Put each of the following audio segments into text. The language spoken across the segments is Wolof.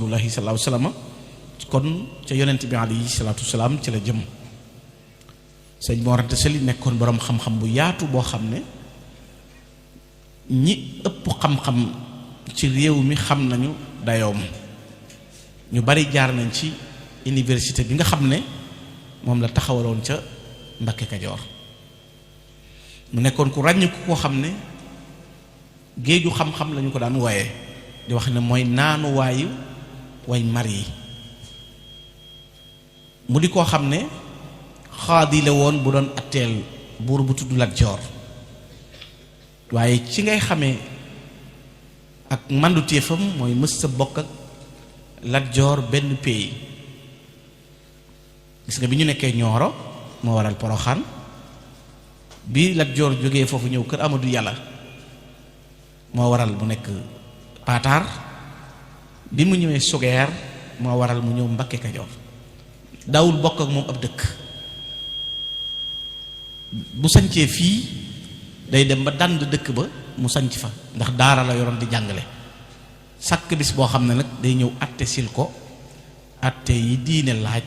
rasulullahi sallallahu alayhi wasallam kon ca yonent bi alayhi salaatu wasalaam ci la jëm. sëñ Mor Anta Sali nekkoon boroom xam-xam bu yaatu boo xam ne ñi ëpp xam-xam ci réew mi xam nañu dayoom. ñu bari jaar nañ ci université bi nga xam ne moom la taxawaloon ca Mbakke Kajoor. mu nekkoon ku ràññiku koo xam ne géeju xam-xam lañu ko daan wooye di wax ne mooy naanuwaayu way mar yi. mu di koo xam ne xaadi la woon bu doon atteel buur bu tudd Lat Joor. waaye ci ngay xamee ak mandu téefam mooy mës sa bokk ak Lat Joor benn pays. gis nga bi ñu nekkee Ñooro moo waral Poroxaan bi Lat Joor jógee foofu ñëw kër Amadou Yàlla moo waral mu nekk Paataar bi mu ñëwee Sugeer moo waral mu ñëw Mbakke Kajoor. daawul bokk ak moom ab dëkk. bu sañcee fii day dem ba dànd dëkk ba mu sañc fa ndax daara la yoroon di jàngale. sàkk bis boo xam ne nag day ñëw atte sil ko atte yi diine laaj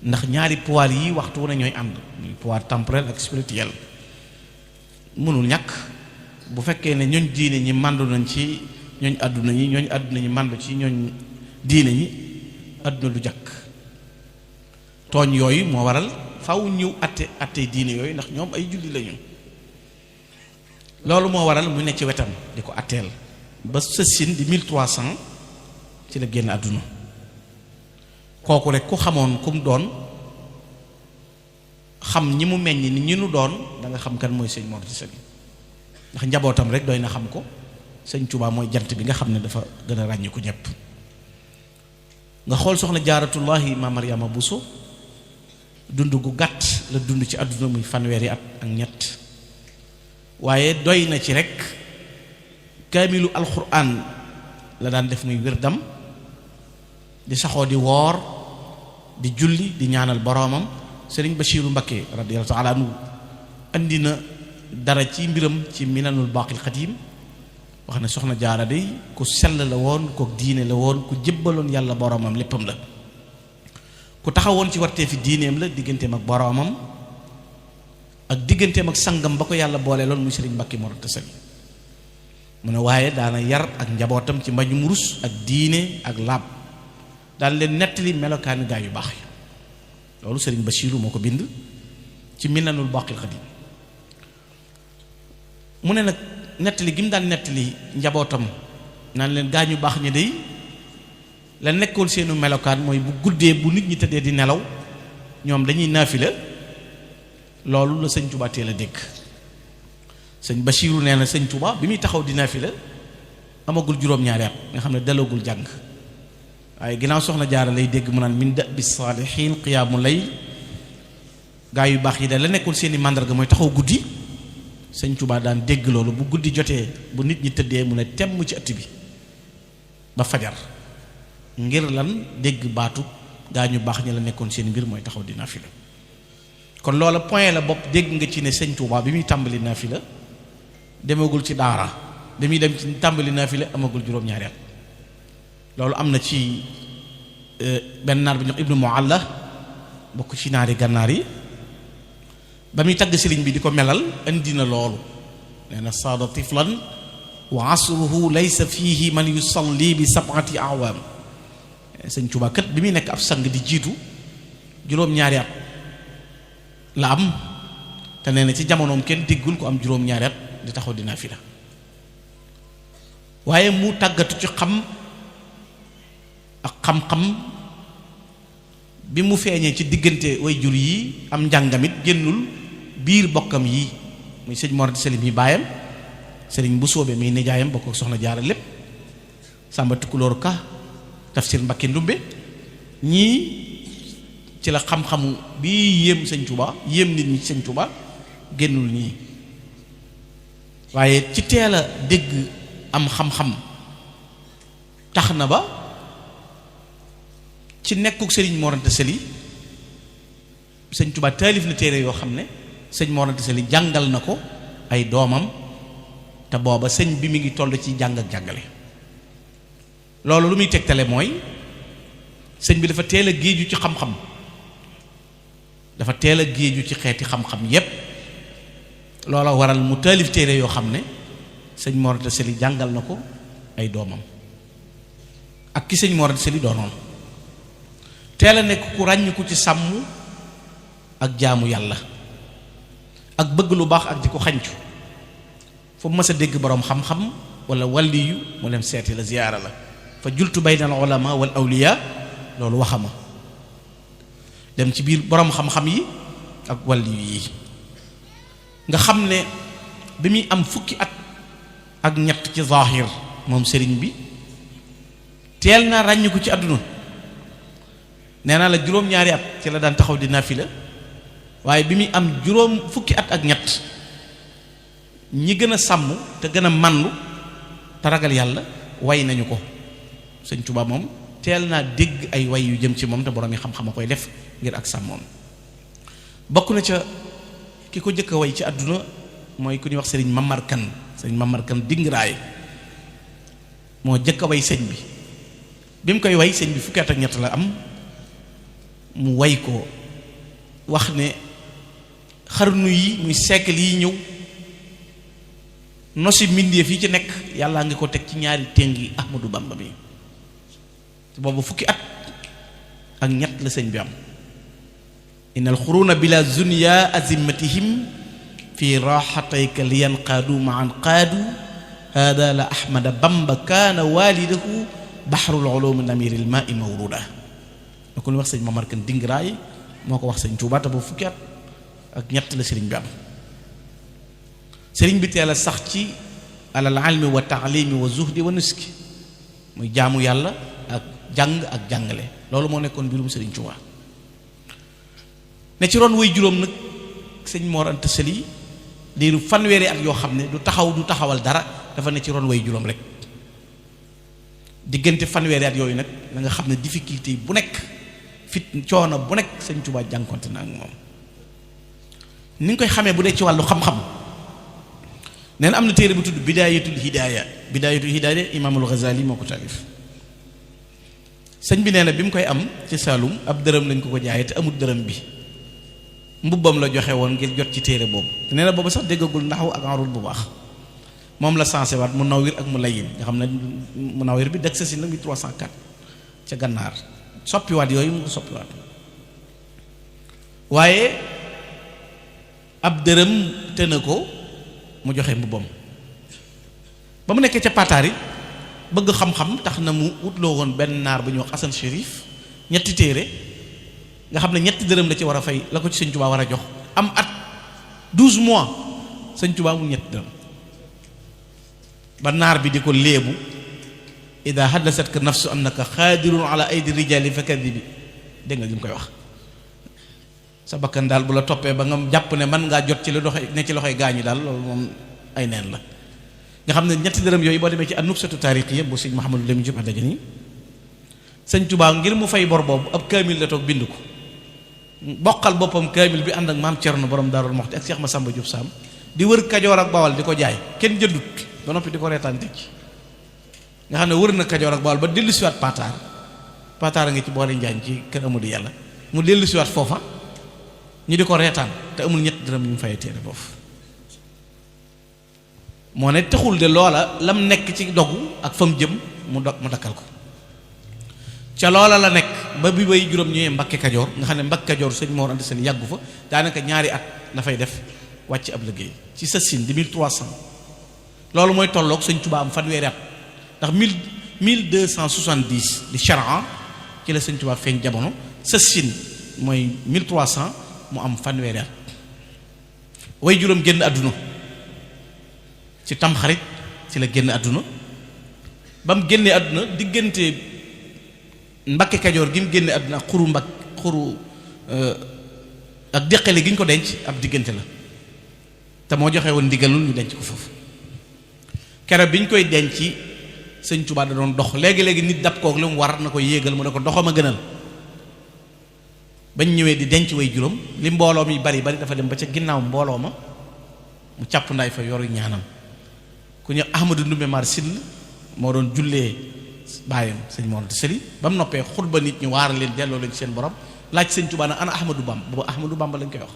ndax ñaari pouvoir yi waxtu wu ne ñooy ànd pouvoir temporel ak spirituel. mënul ñàkk bu fekkee ne ñooñ diine ñi màndu nañ ci ñooñ àdduna ñi ñooñ àdduna ñi màndu ci ñooñ diine ñi àdduna du jàkk. tooñ yooyu moo waral faw ñëw atte diine yooyu ndax ñoom ay julli lañu. loolu moo waral mu ne ci wetam di ko atteel ba sësin di 1300 ci la génn àdduna. kooku rek ku xamoon ku mu doon xam ñi mu meññ ni ñi nu doon da nga xam kan mooy sëñ Mor Anta Sali ndax njabootam rek doy na xam ko. sëñ Tuubaa mooy jant bi nga xam ne dafa gën a ràññiku ñëpp. nga xool soxna jaaratullahi ma Mariama Bousso dund gu gàtt la dund ci àdduna muy fanweeri at ak ñett. waaye doy na ci rek kaamilu alxuraan la daan def muy wirdam di saxoo di woor di julli di ñaanal boroomam. sëriñ Bachiru Mbakke radiyallahu ta'ala anhu andi na dara ci mbiram ci minanul baaqil xadiim wax ne soxna jaara day ku sell la woon ku diine la woon ku jébbaloon yàlla boroomam léppam la. ku taxawoon ci wartee fi diineem la digganteem ak boroomam ak digganteem ak sangam ba ko yàlla boole loon muy sëriñ Mbakke Mor Anta Sali. mu ne waaye daana yar ak njabootam ci mbañum rus ak diine ak laab daal leen nettali melokaani gaa yu baax yi. loolu sëriñ Bachiru moo ko bind ci minanul baaqil xadiim. mu ne nag nettali gi mu daan nettali njabootam naan leen gaa ñu baax ñi day la nekkoon seenu melokaan mooy bu guddee bu nit ñi tëddee di nelaw ñoom dañuy naafila. loolu la sëñ Tuubaa teel a dégg. sëñ Bachiru nee na sëñ Tuubaa bi muy taxaw di naafila amagul juróom-ñaari at nga xam ne dalagul jàng. waaye ginnaaw soxna jaara lay dégg mu naan min da bi saalihiin qiyaamu lay gaa yu baax yi da la nekkoon seeni màndarga mooy taxaw guddi. sëñ Tuubaa daan dégg loolu bu guddi jotee bu nit ñi tëddee mu ne temm ci ëtt bi ba fajar ngir lan dégg baatu gaa ñu baax ñi la nekkoon seeni mbir mooy taxaw di naafila. kon loola point la bopp dégg nga ci ne sëñ Tuubaa bi muy tàmbali naafila demagul ci daara bi muy dem ci tàmbali naafila amagul juróom-ñaari at. loolu am na ci benn naar bi ñuy wax Ibnu Mualla bokk ci naari gànnaar yi ba muy tagg sëriñ bi di ko melal indi na loolu. nee na saada tiflan wa asruhu laysa fihi man yusalli bi sab'ati awaam. sëñ Tuubaa kat bi muy nekk ab sang di jiitu juróom-ñaari at la am te nee na ci jamonoom kenn déggul ko am juróom-ñaari at di taxaw di naafila. waaye mu tàggatu ci xam ak xam-xam bi mu feeñee ci diggante way jur yi am njàngamit génnul biir bokkam yi muy sëñ Mor Anta Sali mi baayam sëriñ bu soobee muy nijaayam bokk ak soxna jaara lépp Sàmba Tukulóor Ka Tafsir Mbakke Ndumbe ñii ci la xam-xamu bi yéem sëñ Tuubaa yéem nit ñi sëñ Tuubaa génnul ñii. waaye ci teel a dégg am xam-xam tax na ba ci nekkuk sëriñ Mor Anta Sali sëñ Tuubaa taalif na téere yoo xam ne sëñ Mor Anta Sali jàngal na ko ay doomam te booba sëñ bi mi ngi toll ci jàng ak jàngale. loolu lu muy tegtale mooy sëñ bi dafa teel a géeju ci xam-xam, dafa teel a géeju ci xeeti xam-xam yépp. loola waral mu taalif téere yoo xam ne sëñ Mor Anta Sali jàngal na ko ay doomam ak ki sëñ Mor Anta Sali doonoon. teel a nekk ku ràññiku ci sàmm ak jaamu yàlla ak bëgg lu baax ak di ko xañcu. fu mu mës a dégg boroom xam-xam wala waliyu mu dem seeti la ziyaara la fa jultu bayna al ulama wal awliya, loolu waxama dem ci biir boroom xam-xam yi ak waliyu yi. nga xam ne bi muy am fukki at ak ñett ci zaahir moom sëriñ bi teel naa ràññiku ci àdduna. nee naa la juróom-ñaari at ci la daan taxaw di nafila, waaye bi muy am fukki at ak ñett ñi gën a sàmm te gën a màndu te ragal yàlla way nañu ko. sëñ Tuubaa moom teel naa dégg ay way yu jëm ci moom te borom yi xam-xam a koy def ngir ak sàmmoon. bokk na ca ki ko jëkk a way ci àdduna mooy ku ñuy wax sëriñ Mamar Kan. sëriñ Mamar Kan Dingaraay moo jëkk a way sëñ bi mu koy way sëñ bi fukki at ak ñett la am. mu way ko wax ne xarnu yi muy siècle yi ñëw nosi mbindeef yi ci nekk yàllaa ngi ko teg ci ñaari téngi Ahmadu Bamba bi. boobu fukki at ak ñett la sëñ bi am. innal xuruuna bila zunya azimatihim fi raxatayka liyan qaadu maan qaadu hada la ahmada bamba kaana walidahu bahrul ulumi namiril maai mawruda. da ko wax sëñ Mamar Kan Dingaraay moo ko wax sëñ Tuubaa te boobu fukki at ak ñett la sëriñ bi am. sëriñ bi teel a sax ci alal ilmi wa taalimi wa zuhdi wa nuski, muy jaamu yàlla ak jàng ak jàngale. loolu moo nekkoon mbirum sëriñ Tuubaa. ne ci ron way juróom nag sëñ Mor Anta Sali diiru fanweeri at yoo xam ne du taxawal dara, dafa ne ci ron way juróom rek. diggante fanweeri at yooyu nag da nga xam ne difficulté bu nekk, fit coono bu nekk sëñ Tuubaa jànkonte na ak moom. ni nga koy xamee bu dee ci wàllu xam-xam, nee na am na téere bu tudd Bidaayatul Hidaaya Imaamul Ghazali moo ko taalif. sëñ bi nee na bi mu koy am ci Saalum ab dërëm lañ ko jaayee te amul dërëm bi, mbubbam la joxe woon ngir jot ci téere boobu. te nee na boobu sax déggagul naxwu ak arul bu baax. moom la sensé waat Munawwir ak Mulayyin nga xam ne Munawwir bi dëkk sa si la 1304 ca gànnaar soppiwaat yooyu mu soppiwaat. waaye ab dërëm te na ko mu joxe mbubbam. ba mu nekkee ca Pataar it bëgg xam-xam tax na mu wutloo woon benn naar bu ñuy wax Asan Chérif ñetti téere nga xam ne ñetti dërëm la ci war a fay, la ko ci sëñ Tuubaa war a jox. am at 12 mois sëñ Tuubaa mu ñetti dërëm. ba naar bi di ko léebu ida haddasatka nafsu annaka xaadirun ala aydi rijali fakadibi. dégg nga li mu koy wax, sa bakkan daal bu la toppee ba nga jàpp ne mën ngaa jot ci lu doxe ne ci loxoy gaañu daal, loolu moom ay neen la. nga xam ne ñetti dërëm yooyu boo demee ci an-nubsatu taarixiya bu sëñ Mouhamadou Lamine Diop Dagana sëñ Tuubaa ngir mu fay bor boobu ab kaamil la toog bind ko, bokkal boppam kaamil bi ànd ak maam Cerno borom Daarul Muxti ak Cheikh Massamba Diop Sam di wër Kajoor ak Bawal di ko jaay, kenn jëndut ba noppi di ko reetaan teg ci. nga xam ne wër na Kajoor ak Bawal ba dellu siwaat Pataar a ngi ci boori Njaañ ci kër Amadu Yàlla, mu dellu siwaat foofa ñu di ko reetaan te amul ñetti dërëm ñu mu fayee téere foofu. moo ne taxul de loola lam nekk ci dogu ak fa mu jëm mu dakkal ko ca loola la nekk ba bi bay juróom ñëwee Mbakke Kajoor nga xam ne Mbakke Kajoor sëñ Mor Anta Sali yàggu fa daanaka ñaari at la fay def wàcc ab liggéey ci sa sin di 1300. loolu mooy tolloog sëñ Tuubaa am fanweeri at ndax 1270 di charan ci la sëñ Tuubaa feeñ jamono, sa sin mooy 1300 mu am fanweeri at. way juróom génn àdduna ci tamxarit ci la génn àdduna. ba mu génnee àdduna diggante Mbakke Kajoor gi mu génne àdduna ak xuru ak déqale gi ñu ko denc ab diggante la te moo joxe woon ndigalul ñu denc ko foofu. keroog bi ñu koy denc sëñ Tuubaa da doon dox léegi-léegi nit dab kook lu mu war na ko yéegal mu ne ko doxam a gënal. bañ ñëwee di denc way juróom li mbooloo mi bari dafa dem ba ca ginnaaw mbooloo ma mu càpp ndaay fa yoru ñaanam. ku ñu Ahmadu Ndumbe Mar Sill moo doon jullee baayam sëñ Mor Anta Sali ba mu noppee xutba nit ñu waar leen delloo leen ci seen borom laaj sëñ Tuubaa na ana Ahmadou Bamba booba Ahmadou Bamba lañ koy wax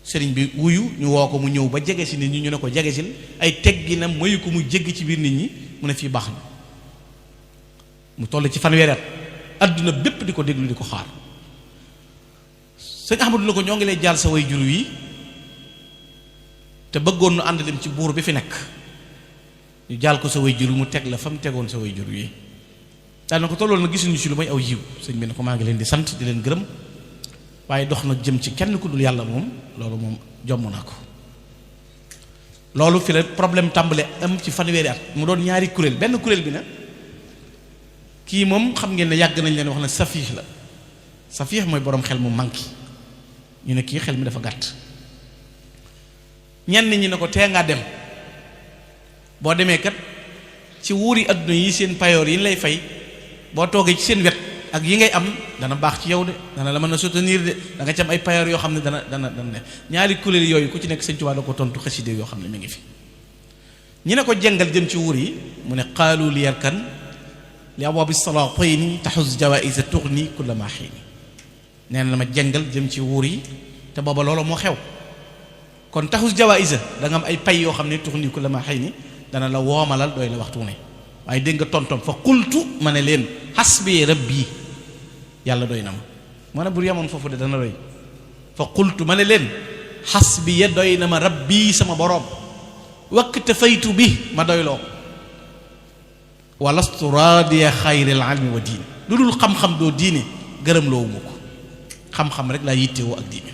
sëriñ bi wuyu ñu woo ko mu ñëw ba jege si nit ñi ñu ne ko jege sil ay tegginam mayu ko mu jéggi ci biir nit ñi mu ne fii baax na mu toll ci fanweeri at adduna bépp di ko déglu di ko xaar sëñ Ahmadou la ko ñoo ngi lay jaal sa way jur wi te bëggoon nu ànd dem ci buur bi fi nekk ñu jaal ko sa way jur mu teg la fa mu tegoon sa way jur wi daal na ko tolloon na gisuñu ci lu may aw yiw sëñ bi ne ko maa ngi leen di sant di leen gërëm waaye dox na jëm ci kenn ku dul yàlla moom loolu moom jomm naa ko loolu fi la problème tàmbale am ci fanweeri at mu doon ñaari kuréel benn kuréel bi na kii moom xam ngeen ne yàgg nañ leen wax ne safiix la safiix mooy boroom xel mu manqué ñu ne kii xel mi dafa gàtt ñenn ñi ne ko tee ngaa dem boo demee kat ci wuuri adduna yi seen payoor yi ñu lay fay boo toogee ci seen wet ak yi ngay am dana baax ci yow de dana la mën a soutenir de da nga ci am ay payoor yoo xam ne dana ne ñaari kuréel yooyu ku ci nekk Sëñ Tuubaa da ko tontu xaside yoo xam ne mi ngi fi ñi ne ko jàngal jëm ci wuur yi mu ne qaalu li yarkan li abwaabi salaatayni taxus jawaïsa tuxni kulla ma xiini nee na ma jàngal jëm ci wuur yi te booba loolu moo xew kon taxus jawaïsa da nga am ay pay yoo xam ne tuxni kulla ma xiini dana la woomalal doy la waxtu ne waaye dégg nga tontom fa qultu ma ne leen xasbi rabbi yàlla doy na ma ne bu yemoon foofu de dana doy fa qultu ma ne leen xasbi ya doy na ma rabbi sama boroom wakte faytu bi ma doyloo walastu raadiya xayril almi wa diine lu dul xam-xam doo diine gërëm loowu ma ko xam-xam rek laa yittewoo ak diine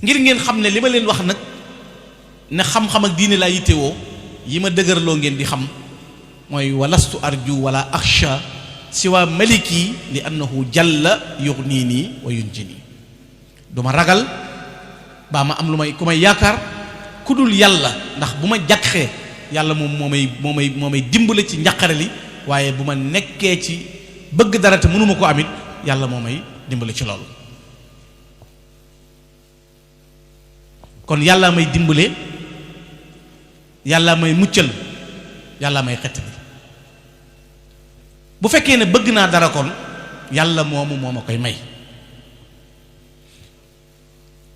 ngir ngeen xam ne li ma leen wax nag ne xam-xam ak diine laa yittewoo yi ma dëgërloo ngeen di xam mooy walastu arju wala axsha siwa maliki li annahu jalla yugnini wa yunjini du ma ragal baa ma am lu may ku may yaakaar ku dul yàlla ndax bu ma jàqee yàlla moom moo may dimbale ci njàqare li waaye bu ma nekkee ci bëgg dara te mënuma ko amit yàlla moo may dimbale ci loolu kon yàlla may dimbale yàlla may muccal yàlla may xett bi bu fekkee ne bëgg naa dara kon yàlla moomu moo ma koy may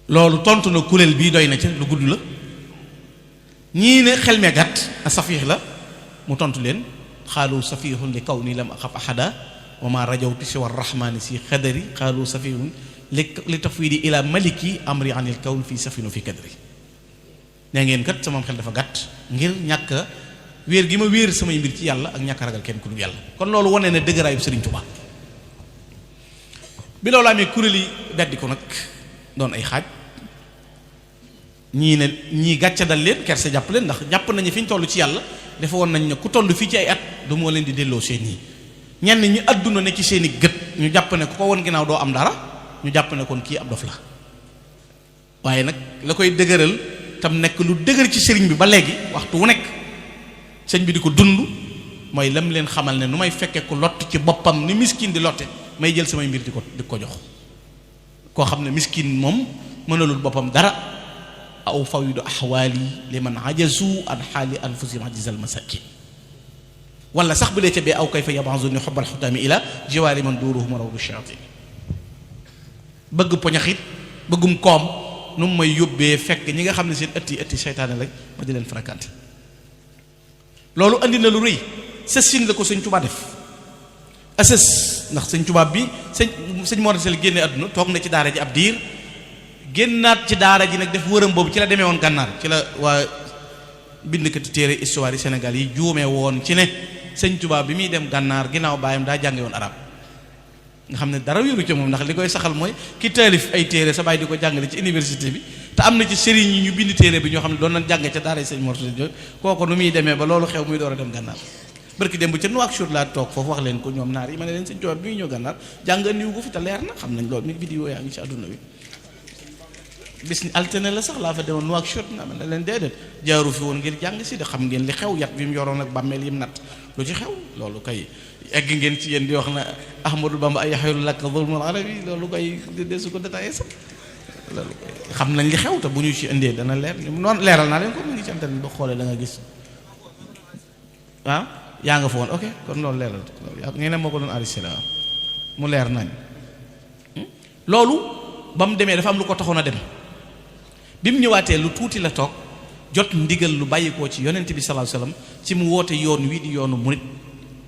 loolu tontu na kuréel bii doy na ca lu gudd la ñii ne xel me gàtt a safiix la mu tontu leen xaalu safihun li kaw nii lam axaf ahada wa ma rajawtu siwa rahmani si xadari xaalu safihun li tafwidi ila maliki amri anil kawn fii safinu fi kadri nee ngeen kat sama xel dafa gàtt ngir ñàkk wéer gi ma wéer samay mbir ci yàlla ak ñàkk ragal kenn ku dul yàlla kon loolu wane ne dëgëraayu Sëriñ Tuubaa bi loolu amee kuréel yi beddi ko nag doon ay xaaj ñii ne ñii gàcce dal leen kerse jàpp leen ndax jàpp nañu fi ñu toll ci yàlla dafa woon nañ ne ku toll fii ci ay at du moo leen di delloo seen yi ñenn ñi àdduna ne ci seen i gët ñu jàpp ne ku ko won ginnaaw doo am dara ñu jàpp ne kon kii ab dof la waaye nag la koy dëgëral tam nekk lu dëgër ci sëriñ bi ba léegi waxtu wu nekk sëñ bi di ko dund mooy lam leen xamal ne nu may fekkee ku lott ci boppam ni miskin di lotte may jël samay mbir di ko jox koo xam ne miskin moom mënalul boppam dara aw fawidu ahwaali liman ajazu an xaali anfusihim ajizal masakin wala sax bu dee ca bee aw kayfa yab'azuni xubbal xutaami ila jiwaari man duuruhum rawdu shayatin bëgg poñaxit bëggum koom nu mu may yóbbee fekk ñi nga xam ne seen ëtti seytaane lañ ma di leen fréquenté loolu andi na lu rëy sësin la ko sëñ Tuubaa def asës ndax sëñ Tuubaa bi sëñ Mor Anta Sali génne àdduna toog na ci daara ji ab diir génnaat ci daara ji nag def wëram boobu ci la demee woon gànnaar ci la waa bindkati téere histoire yi Sénégal yi juumee woon ci ne sëñ Tuubaa bi muy dem gànnaar ginnaaw baayam daa jànge woon arab nga xam ne dara wéeru ci moom ndax li koy saxal mooy ki taalif ay téere sa baay di ko jàngale ci université bi te am na ci sëriñ yi ñu bind téere bi ñoo xam ne doon nañ jànge ca daara sëñ Mor Anta Sali kooku nu muy demee ba loolu xew muy door a dem gànnaar barki dem bu ca Nouakchott laa toog foofu wax leen ko ñoom naar yi ma ne leen sëñ Tuubaa bi muy ñëw gànnaar jàng andiwu ko fi te leer na xam nañ loolu mi vidéo yaa ngi ci àdduna bi bis ni altine la sax laa fa demoon Nouakchott na ma ne leen déedéet jaaru fi woon ngir jàng si de xam ngeen li xew yat bi mu yoroon ak bàmmeel yim natt lu ci xew loolu kay egg ngeen ci yéen di wax na Ahmadou Bamba ay yaxayul lakk zulmul arabi loolu koy desu ko détaillé sax loolu koy xam nañ li xew te bu ñu ci indee dana leer noonu leeral naa leen ko mu ngi ci antenne bi ba xoolee da nga gis yaa nga fa woon ok kon loolu leeral ngeen ne moo ko doon enregistré mu leer nañ loolu ba mu demee dafa am lu ko taxoon a dem bi mu ñëwaatee lu tuuti la toog jot ndigal lu bàyyikoo ci yonent bi sallallahu alayhi wasallam ci mu woote yoon wii di yoonu murit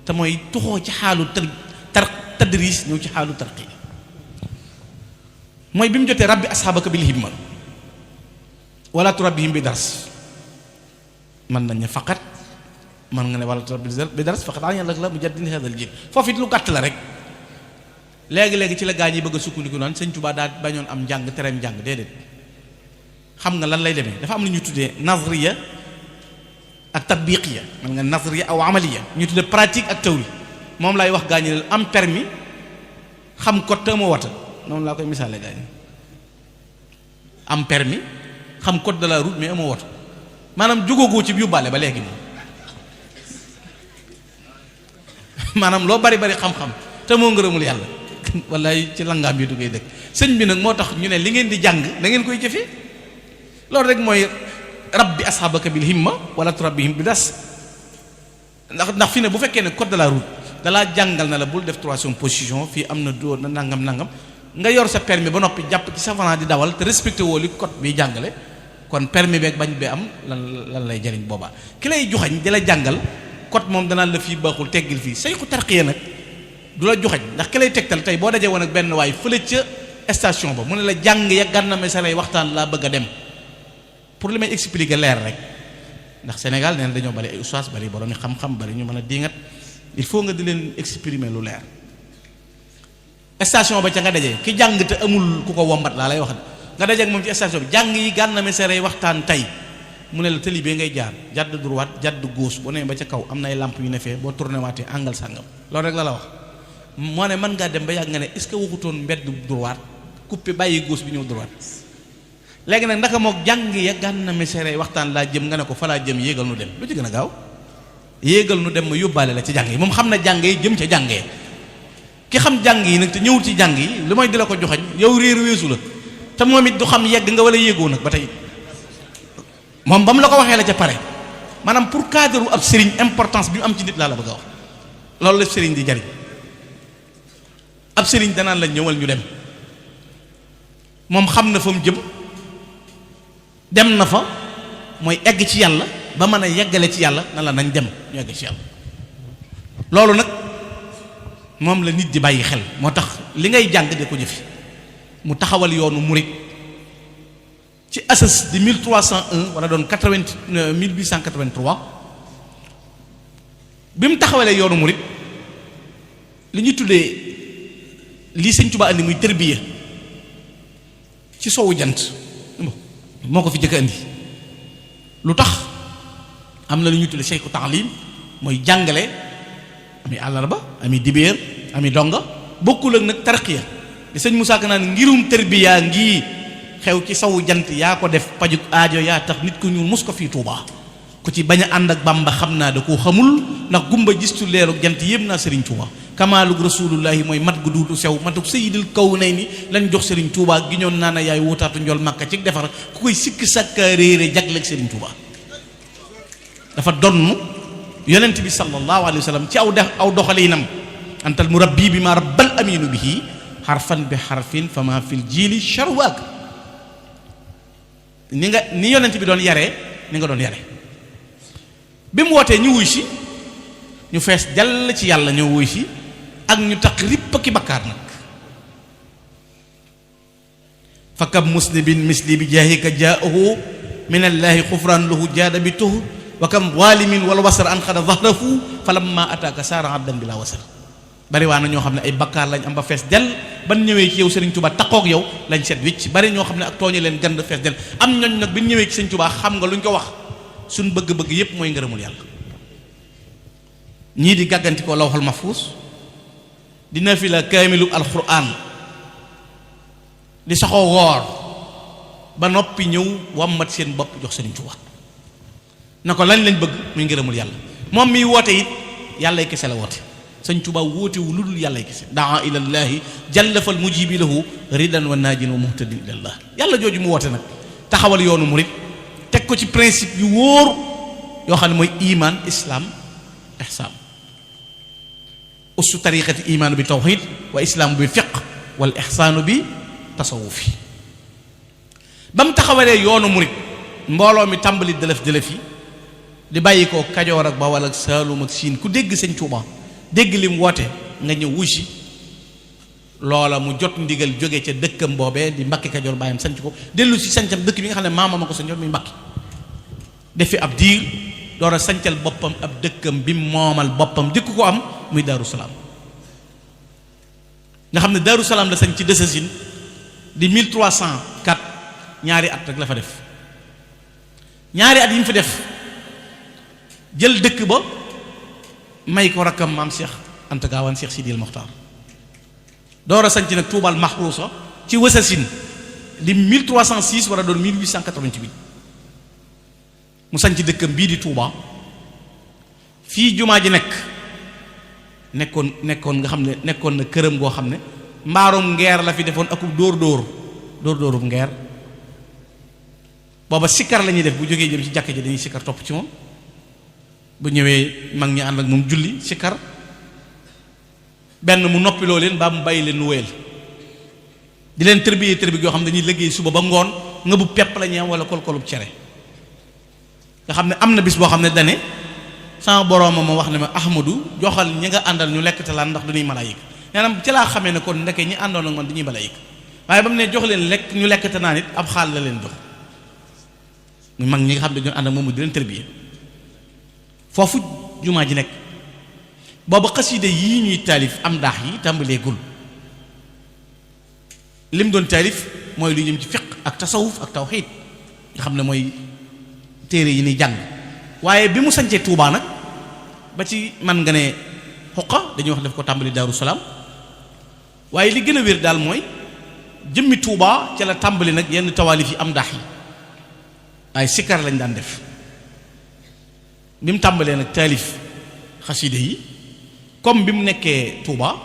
te mooy tuxoo ci xaalu tadris ñëw ci xaalu tarqi mooy bi mu jotee rabbi asxaabaka bil himma wala turabbihim bi dars man nañ ne faqat man nga ne wala turabbi bi dars faqat an yàlla la mu jaddin hadal jin foofu it lu gàtt la rek léegi-léegi ci la gaa ñi bëgg a sukkandiku naan Sëñ Tuubaa daa bañoon am njàng tereem njàng déedéet xam nga lan lay demee dafa am lu ñu tuddee nazriya ak tatbiqiya man nga nazriya aw amaliya ñu tuddee pratique ak théorie moom laay wax gaa ñi am permis xam ko te moo wata noonu laa koy misaale gaa ñi am permis xam code de la route mais amoo woto maanaam jógóogoo ci yóbbaale ba léegi moom maanaam loo bari xam-xam te moo ngërëmul yàlla wallaay ci langaam yi du koy dëkk sëñ bi nag moo tax ñu ne li ngeen di jàng da ngeen koy jëfee loolu rek mooy rabbi ashabaka bil himma wala turabbihim bi das ndax fi ne bu fekkee ne code de la route dalaa jàngal na la bul def troisième position fii am na dóor na nangam nga yor sa permis ba noppi jàpp ci sa volant di dawal te respecté woo li code bi jàngale kon permis beeg bañ bee am lan lay jariñ boobaa ki lay joxañ di la jàngal code moom danaan la fii baaxul teggil fii sayxu tarqiya nag du la joxañ ndax ki lay tegtal tey boo dajee woon ak benn waay fële ca station ba mu ne la jàng ya Gana Messere waxtaan laa bëgg a dem pour li may expliquer leer rek ndax Sénégal nee na dañoo bari ay ustaas bari borom xam-xam bari ñu mën a diingat il faut nga di leen exprimer lu leer station ba ca nga dajee ki jàng te amul ku ko wombat laa lay wax nga dajee ak moom ci station bi jàng yi Gana Messere waxtaan tey mu ne la tëli bee ngay jaar jàdd droite jàdd gauche boo nee ba ca kaw am na ay lamp yu ne fee boo tourné waatee angle sàngam loolu rek la wax moo ne mën ngaa dem ba yàgg nga ne est-ce que waxutoon mbedd droite coupé bàyyi gauche bi ñëw droite léegi nag ndaka mook jàng ya Gana Messere waxtaan laa jëm nga ne ko fa laa jëm yéegal nu dem lu ci gën a gaaw yéegal nu dem ma yóbbaale la ci jàng yi moom xam na jàng yi jëm ca jàngee ki xam jàng yi nag te ñëwul ci jàng yi li mooy di la ko joxañ yow réer weesu la te moom it du xam yegg nga wala yéegoo nag ba tey moom ba mu la ko waxee la ca pare maanaam pour cadre ab sëriñ importance bi mu am ci nit laa la bëgg a wax loolu la sëriñ di jariñ ab sëriñ danaan la ñëwal ñu dem moom xam na fa mu jëm dem na fa mooy egg ci yàlla ba mën a yeggale ci yàlla na la nañ dem ñu egg ci yàlla loolu nag moom la nit di bàyyi xel moo tax li ngay jàng de ko jëfi mu taxawal yoonu murit ci asas di 1301 wala doon 1883 bi mu taxawalee yoonu murit li ñuy tuddee lii Sëñ Tuubaa andi muy tërbiya ci sowu jant moo ko fi jëkk andi lu tax am na lu ñuy tuddee cheikhu taalim mooy jàngale ami àllarba ami dibéer ami donga bokkul ak nag tarqiya li sëñ Moussa Ka naan ngirum tërbiya ngi xew ci sawu jant yaa ko def pajuk aajo yaa tax nit ku ñuul mus ko fii Tuubaa ku ci bañ a ànd ak Bàmba xam naa da koo xamul ndax gumba gistu leeru jant yépp naa Sëriñ Tuubaa kamaalug rasulullahi mooy mat gu duutu sew matuk sayyidil kawnayni lañ jox Sëriñ Tuubaa gi ñoon naana yaay wutaatu njol Màkka ci defar ku koy sikki sàkka réere jagleeg Sëriñ Tuubaa dafa donn yonent bi sallallahu alayhi wa sallam ci aw doxalinam antal murabbi bi ma rabbal aminu bihi xarfan bi xarfin fa ma fil jiili sharwaak ni yonent bi doon yaree ni nga doon yare bi mu wootee ñu wuy si ñu fees jàll ci yàlla ñoo wuy si ak ñu tax ripp ki bakkaar nag fa kab musnibin misli bi jaahika jaahu min allahi xufraan lahu jaada bi tuh wa kam walimin wala wasar an xada zahrafu fa lamma ataaka saara abdan bi la wasar bari waa na ñoo xam ne ay bakkaar lañ am ba fees del ban ñëwee ci yow Sëriñ Tuubaa taqoog yow lañ set wicc bari ñoo xam ne ak tooñe leen gand fees del am ñooñ nag bi ñu ñëwee ci Sëriñ Tuubaa xam nga luñ ko wax suñ bëgg-bëgg yépp mooy ngërëmul yàlla ñii di gàgganti ko lawhul mahfuus di nafila kaamilu alquran di saxoo woor ba noppi ñëw wammat seen bopp jox Sëriñ Tuubaa na ko lañ lañ bëgg muy ngërëmul yàlla moom miy woote it yàllay kese la woote Sëñ Tuubaa wootewu lu dul yàllay kese daa ilallaahi jallafal mujibi lahu ridan wa naajin wa muhtadin ilallah yàlla jooju mu woote nag taxawal yoonu murit teg ko ci principe yu wóor yoo xam ne mooy iman islam ihsaan ussu tariqati imaanu bi tawxid wa islaamu bi fiq wal ixsaanu bi tasawufi ba mu taxawalee yoonu murit mbooloo mi tàmbali dëlëf yi di bàyyi ko Kajoor ak Bawal ak Saalum ak Siin ku dégg Sëñ Tuubaa dégg lim woote nga ñëw wusi loola mu jot ndigal jóge ca dëkkam boobee di Mbàkke Kajoor bàyyam sanc ko dellu si sancam dëkk bi nga xam ne maamam a ko sancoon muy Mbàkke defi ab diir door a sancal boppam ab dëkkam bi moomal boppam dëkk ko am muy Daaru Salaam nga xam ne Daaru Salaam la sañ ci Dësësin di 1304 ñaari at rek la fa def ñaari at yi mu fa def jël dëkk ba may ko rakkam maam Cheikh Anta Gaawaan Cheikh Sidil Mokhtar door a sanc nag Tuubal Maxruusa ci Wësasin di 1306 war a doon 1888 mu sanc dëkkam bii di Tuuba fii jumaa ji nekkoon nga xam ne nekkoon na këram goo xam ne mbaarum ngeer la fi defoon akub dóorub ngeer booba sikkar la ñuy def bu jógee jëm ci jàkka ji dañuy sikkar topp ci moom bu ñëwee mag ñi ànd ak moom julli sikkar benn mu noppiloo leen baa mu bàyyi leen nu wéyal di leen tërbiye yoo xam ne dañuy liggéey suba ba ngoon nga bu pepp la ñuy am wala kolkolub cere nga xam ne am na bis boo xam ne dane sama borooma ma wax ne ma Ahmadu joxal ñi nga àndal ñu lekk te laan ndax du ñuy malaayika nee na ci laa xamee ne kon ndeke ñi àndoon ak man dañuy malaayika waaye ba mu ne jox leen lekk ñu lekk te naan it ab xaal la leen jox mu mag ñi nga xam ne dañoo ànd ak moom di leen tërbiye foofu jumaa ji nekk booba xaside yii ñuy taalif am daax yi tàmbaleegul lim doon taalif mooy lu ñëm ci fiq ak tasawuf ak tawxiid nga xam ne mooy téere yi ni jàng waaye bi mu sancee Tuubaa nag ba ci man nga ne xoqa dañuy wax def ko tàmbali Daaru Salaam waaye li gën a wér daal mooy jëmmi Tuubaa ca la tàmbali nag yenn tawaalif yi am daax yi waaye sikkar lañ daan def bi mu tàmbalee nag taalif xaside yi comme bi mu nekkee Touba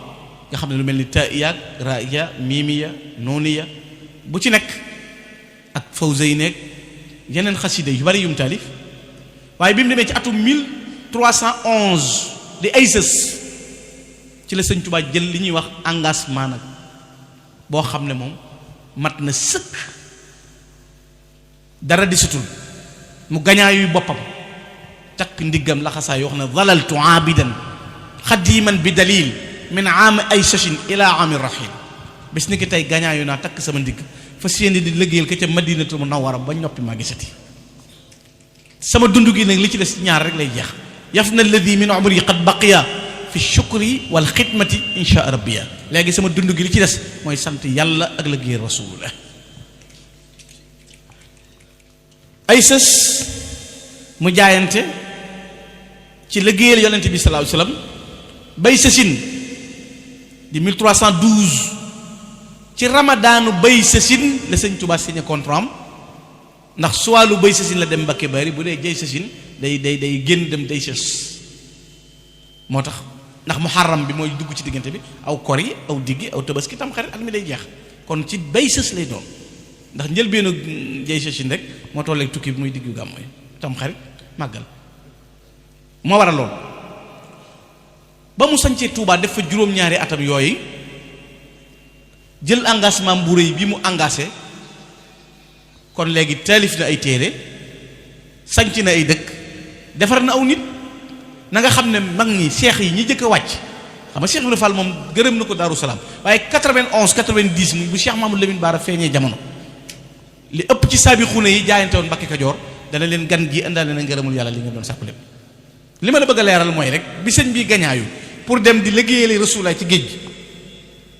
nga xam ne lu mel ni taiya raiya miimiya nooniya bu ci nekk ak fawzay nekk yeneen xaside yu bari yum taalif waaye bi mu demee ci atum 1311 di ay sës ci la sëñ Touba jël li ñuy wax engagement nag boo xam ne moom mat na sëkk dara di sutul mu gañaayu boppam takk ndiggam laxasaa yoo xam ne dalaltu aabidan xadiman bi dalil min aam ay sachin ila aami rahil bis ni ki tey gañaayu naa takk sama ndigg fa séeni di liggéeyal ka ca madinatul munawwara ba ñoppi maa gisati sama dund gi nag li ci des ñaar rek lay jeex yaf na alladi min umri qad baqiya fi shukri wal xidmati insha rabbiya léegi sama dund gi li ci des mooy sant yàlla ak liggéey rasulullah ay sës mu jaayante ci liggéeyal yonente bi sallallahu alayhi wasallam bay sësin di 1312 ci ramadaanu bay sësin la sëñ Tuubaa signé contrat am ndax suwaalu bay sësin la dem Mbakke Bari bu dee jay sësin day génn dem day sës moo tax ndax muharram bi mooy dugg ci diggante bi aw kor yi aw diggi aw tabaski tam xarit at mi day jeex kon ci bay sës lay doon ndax njëlbeenu jay sësin rek moo tolleeg tukki bi muy diggu gàmm mooy tam xarit màggal moo waral lool ba mu sañcee Touba def fa juróom-ñaari atam yooyu jël engagement bu rëy bi mu engagé kon léegi taalif na ay téere sañc na ay dëkk defar na aw nit na nga xam ne mag ñi seex yi ñi jëkk a wàcc xam nga Cheikh Ibrahima Fall moom gërëm na ko Daaru Salaam waaye 91 90 mu bu Cheikh Mamadou Lamine Bara feeñee jamono li ëpp ci saabi xune yi jaayante woon Mbakke Kajoor dana leen gan gi indaale na ngërëmul yàlla li nga doon sàkku lépp li ma la bëgg a leeral mooy rek bi sëñ bi gañaayu pour dem di liggéeyali Rasulaay ci géej gi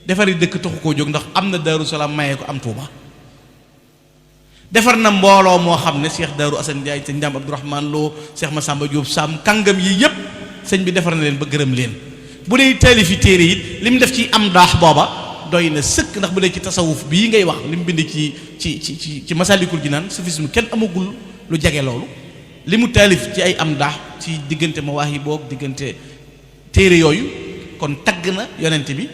defari dëkk taxu koo jóg ndax am na Daaru Salaam mayee ko am Touba defar na mbooloo moo xam ne Cheikh Daaru Assane Ndiaye sëñ Ndam Abdourahmane Lo Cheikh Massamba Diop Sam kàngam yi yépp sëñ bi defar na leen ba gërëm leen bu dee taalifi téere it li mu def ci am daax booba doy na sëkk ndax bu dee ci tasawuf bii ngay wax li mu bind ci Masalikul Jinaan sufisme kenn amagul lu jege loolu li mu taalif ci ay am daax ci diggante mawaahib boog diggante téere yooyu kon tagg na yonent bi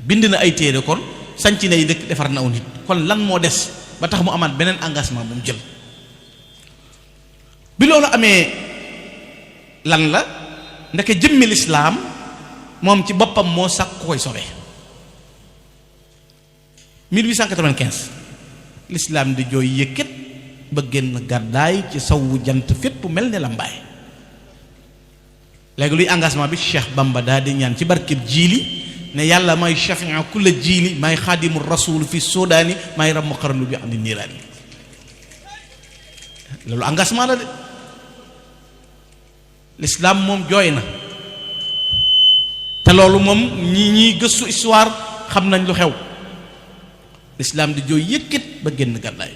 bind na ay téere kon sanc nay dëkk defar na aw nit kon lan moo des ba tax mu amaat beneen engagement bu mu jël bi loolu amee lan la ndeke jëmmi lislaam moom ci boppam moo sàkk ku koy sauvé 1895 l'islam di jooy yëkkat ba génn gàddaay ci sawwu jant fépp mel ne la mbaay. léegi luy engagement bi Cheikh Bamba daal di ñaan ci barkeb jiili ne yàlla may shafia kulla jiili may xaadimu rasul fi sodaani may ram xarnu bi am ni niiraani. loolu engagement la de l'islam moom jooy na te loolu moom ñi gëstu histoire xam nañ lu xew. l'islam di jooy yëkkat ba génn gàddaay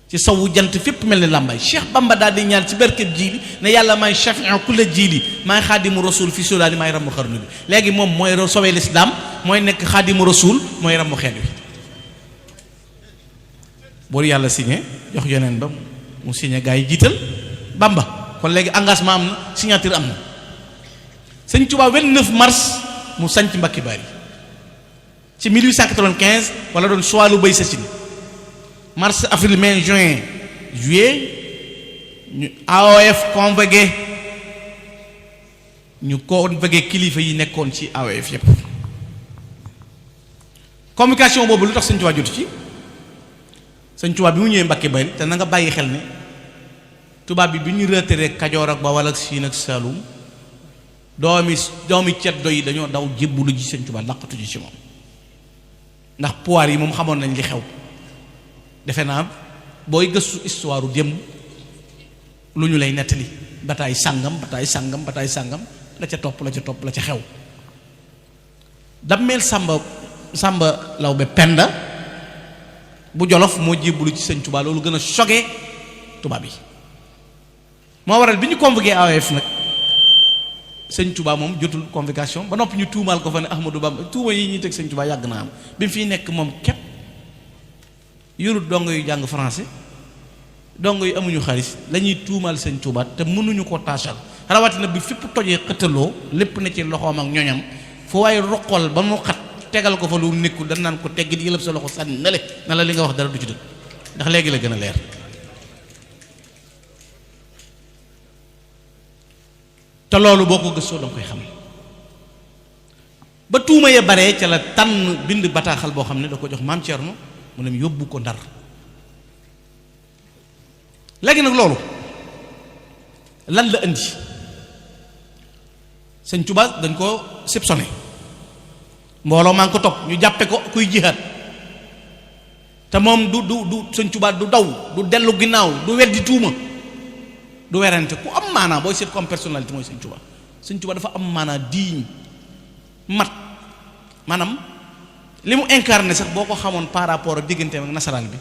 ci sawu jant fépp mel ni làmbaay. Cheikh Bamba daal di ñaan ci barkeb jiili ne yàlla may shafia kulla jiili may xaadimu rasul fi sodaani may ram xarnu bi. léegi moom mooy sauver l'islam mooy nekk xaadimu rasul mooy ram xeet wi. boolu yàlla signé jox yeneen ba mu signé gaa yi jiital Bamba kon léegi engagement am na signature am na. Sëñ Tuubaa 29 mars mu sanc Mbàkke Bari ci 1895 wala doon soit lu bay sasine mars avril mai juin juillet ñu AOF convoqué kilifa yi nekkoon ci AOF yépp. convocation boobu lu tax Sëñ Tuubaa jotu ci. Sëñ Tuubaa bi mu ñëwee Mbàkke Bari te na nga bàyyi xel ne tubaab bi ñu retiré Kajoor ak Bawol ak Siin ak Saalum doomi ceddo yi dañoo daw jébbalu ji Sëñ Tuubaa laqatu ji ci moom ndax pouvoir yi moom xamoon nañ li xew. defe naa booy gëstu histoire démb lu ñu lay nettali bataay sàngam la ca topp la ca xew. dammeel Sàmba Lawbe Penda bu Jolof moo jébbalu ci Sëñ Tuubaa loolu gën a choqué tubaab yi moo waral bi ñu convoqué AOF nag Sëñ Tuubaa moom jotul convocation ba noppi ñu tuumaal ko fa ne Ahmadou Bamba tuuma yi ñuy teg Sëñ Tuubaa yàgg na am bi mu fiy nekk moom képp yorut dongo yu jàng français dongo yu amuñu xaalis la ñuy tuumaal Sëñ Tuubaa te mënuñu ko taasal rawatina bi fépp tojee xëttaloo lépp ne ci loxoom ak ñoñam fu waaye roqol ba mu xat tegal ko fa lu nekkul dañ naan ko teggi di yëlëb sa loxo sànni na le na la li nga wax dara du ci dëgg ndax léegi la gën a leer. te loolu boo ko gëstoo danga koy xam ba tuuma ya bare ca la tànn bind bataaxal boo xam ne da ko jox maam Thierno mu dem yóbbu ko Ndar. léegi nag loolu lan la indi Sëñ Tuubaa dañ ko soupçonné mbooloo maa ngi ko topp ñu jàppe ko kuy jihaad te moom du Sëñ Tuubaa du daw du dellu ginnaaw du weddi tuuma du werante ku am maanaa booy seet comme personnalité mooy Sëñ Tuubaa. Sëñ Tuubaa dafa am maanaa diiñ mat maanaam li mu incarné sax boo ko xamoon par rapport ak digganteem ak nasaraan bi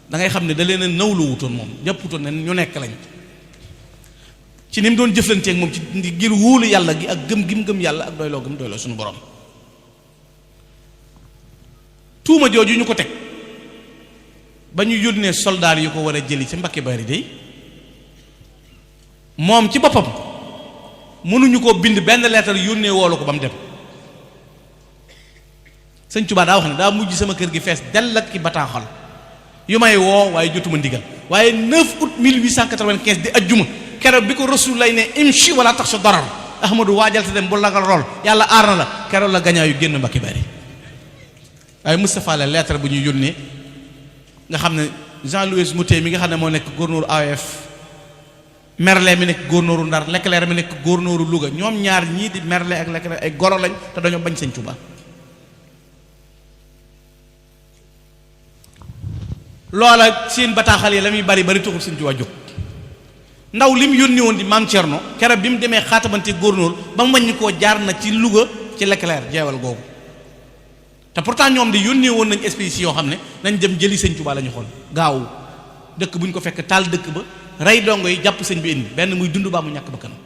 da ngay xam ne da leen a nawloo wutoon moom jàpputoon ne ñu nekk lañ ci ni mu doon jëflanteeg moom ci ngir wóolu yàlla gi ak gëm yàlla ak doyloo suñu borom. tuuma jooju ñu ko teg ba ñu yónnee soldaar yu ko war a jëli ci Mbàkke Bari day moom ci boppam mënuñu koo bind benn lettre yónnee woolu ko ba mu dem. Sëñ Tuubaa daa wax ne daa mujj sama kër gi fees dell ak ki bataaxal yu may woo waaye jotuma ndigal waaye 9 août 1895 di ajjuma keroog bi ko Rasul lay ne imshi wala tax sa darar Ahmadu waajal te dem bu lagal rol yàlla aar na la keroog la gañaa yu génn Mbàkke Bari. waaye Moustapha la lettre bu ñuy yónnee nga xam ne Jean-Louis Moutet mi nga xam ne moo nekk gouverneur AOF Merlet mi nekk gouverneur Ndar Leclerc mi nekk gouverneur Louga ñoom ñaar ñii di Merlet ak Leclerc ay goro lañ te dañoo bañ Sëñ Tuubaa. loola seen bataaxal yi la muy bari taxul Sëñ Tuubaa jóg ndaw li mu yónni woon di maam Thierno keroog bi mu demee xaatabante gouverneur ba mu wàññi koo jaar na ci Louga ci Leclerc jeewal googu te pourtant ñoom di yónnee woon nañ espèces yoo xam ne nañ dem jëli Sëñ Tuubaa la ñu xool gaaw dëkk bu ñu ko fekk taal dëkk ba rey dongo yi jàpp sëñ bi indi benn muy dund baa mu ñàkk ba kanam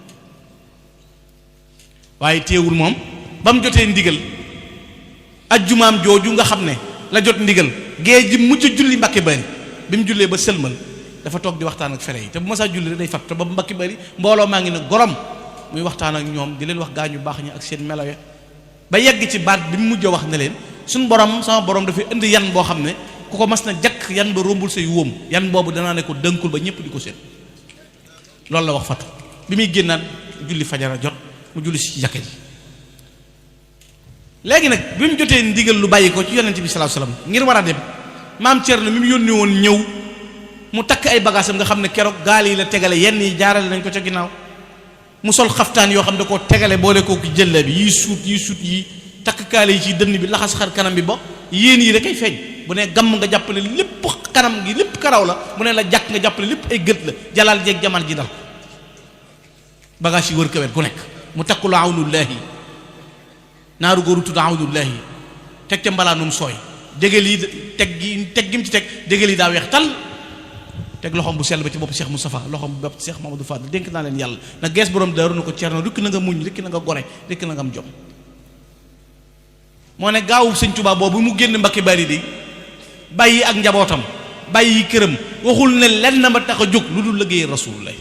waaye teewul moom ba mu jotee ndigal ajjumaam jooju nga xam ne la jot ndigal gée ji mujj julli Mbàkke Bari bi mu jullee ba sëlmal dafa toog di waxtaan ak fere yi te bu ma saa julli rek day fat te ba Mbàkke Bari mbooloo maa ngi ne gorom muy waxtaan ak ñoom di leen wax gaañu baax ñi ak seen melo ya ba yegg ci baat bi mu mujj wax ne leen suñ borom sama borom dafay indi yan boo xam ne ku ko mas na jakk yan ba rombul say wóom yan boobu danaa ne ko dënkul ba ñëpp di ko seet loolu la wax fatu bi muy génnaat julli fajara jot mu julli si jàkka ji léegi nag bi mu jotee ndigal lu bàyyi ko ci yonent bi sallallahu alayhi wasallam ngir war a dem maam Cerno mi mu yónni woon ñëw mu takk ay bagaasam nga xam ne keroog gaal yi la tegale yenn yi jaarale nañ ko ca ginnaaw mu sol xaftaan yoo xam ne da koo tegale boole koo ki jëlle bi yii suut yi takk kaale yi ci dënn bi laxas xar kanam bi ba yéen yi rek ay feeñ bu ne gàmm nga jàpp ne lépp kanam gi lépp karaw la bu ne la jàkk nga jàpp ne lépp ay gët la jalal jeeg jamal ji dal bagage yi wër kawet gu nekk mu takkul awnullahi naaru góoru tudd awnullahi teg ca mbalaanum sooy déggal yi teg gi mu ci teg déggal yi daa weex tal teg loxoom bu sell ba ci bopp Cheikh Moustapha loxoom bu bopp Cheikh Mamadou Fadl dénk naa leen yàlla na gees borom daaru na ko Cerno rikk na nga muñ rikk na nga gore rikk na nga am jom moo ne gaawu sëñ Tuubaa boobu mu génn Mbàkke Bari di bàyyi ak njabootam bàyyi këram waxul ne lenn ma tax a jóg lu dul liggéey Rasulullah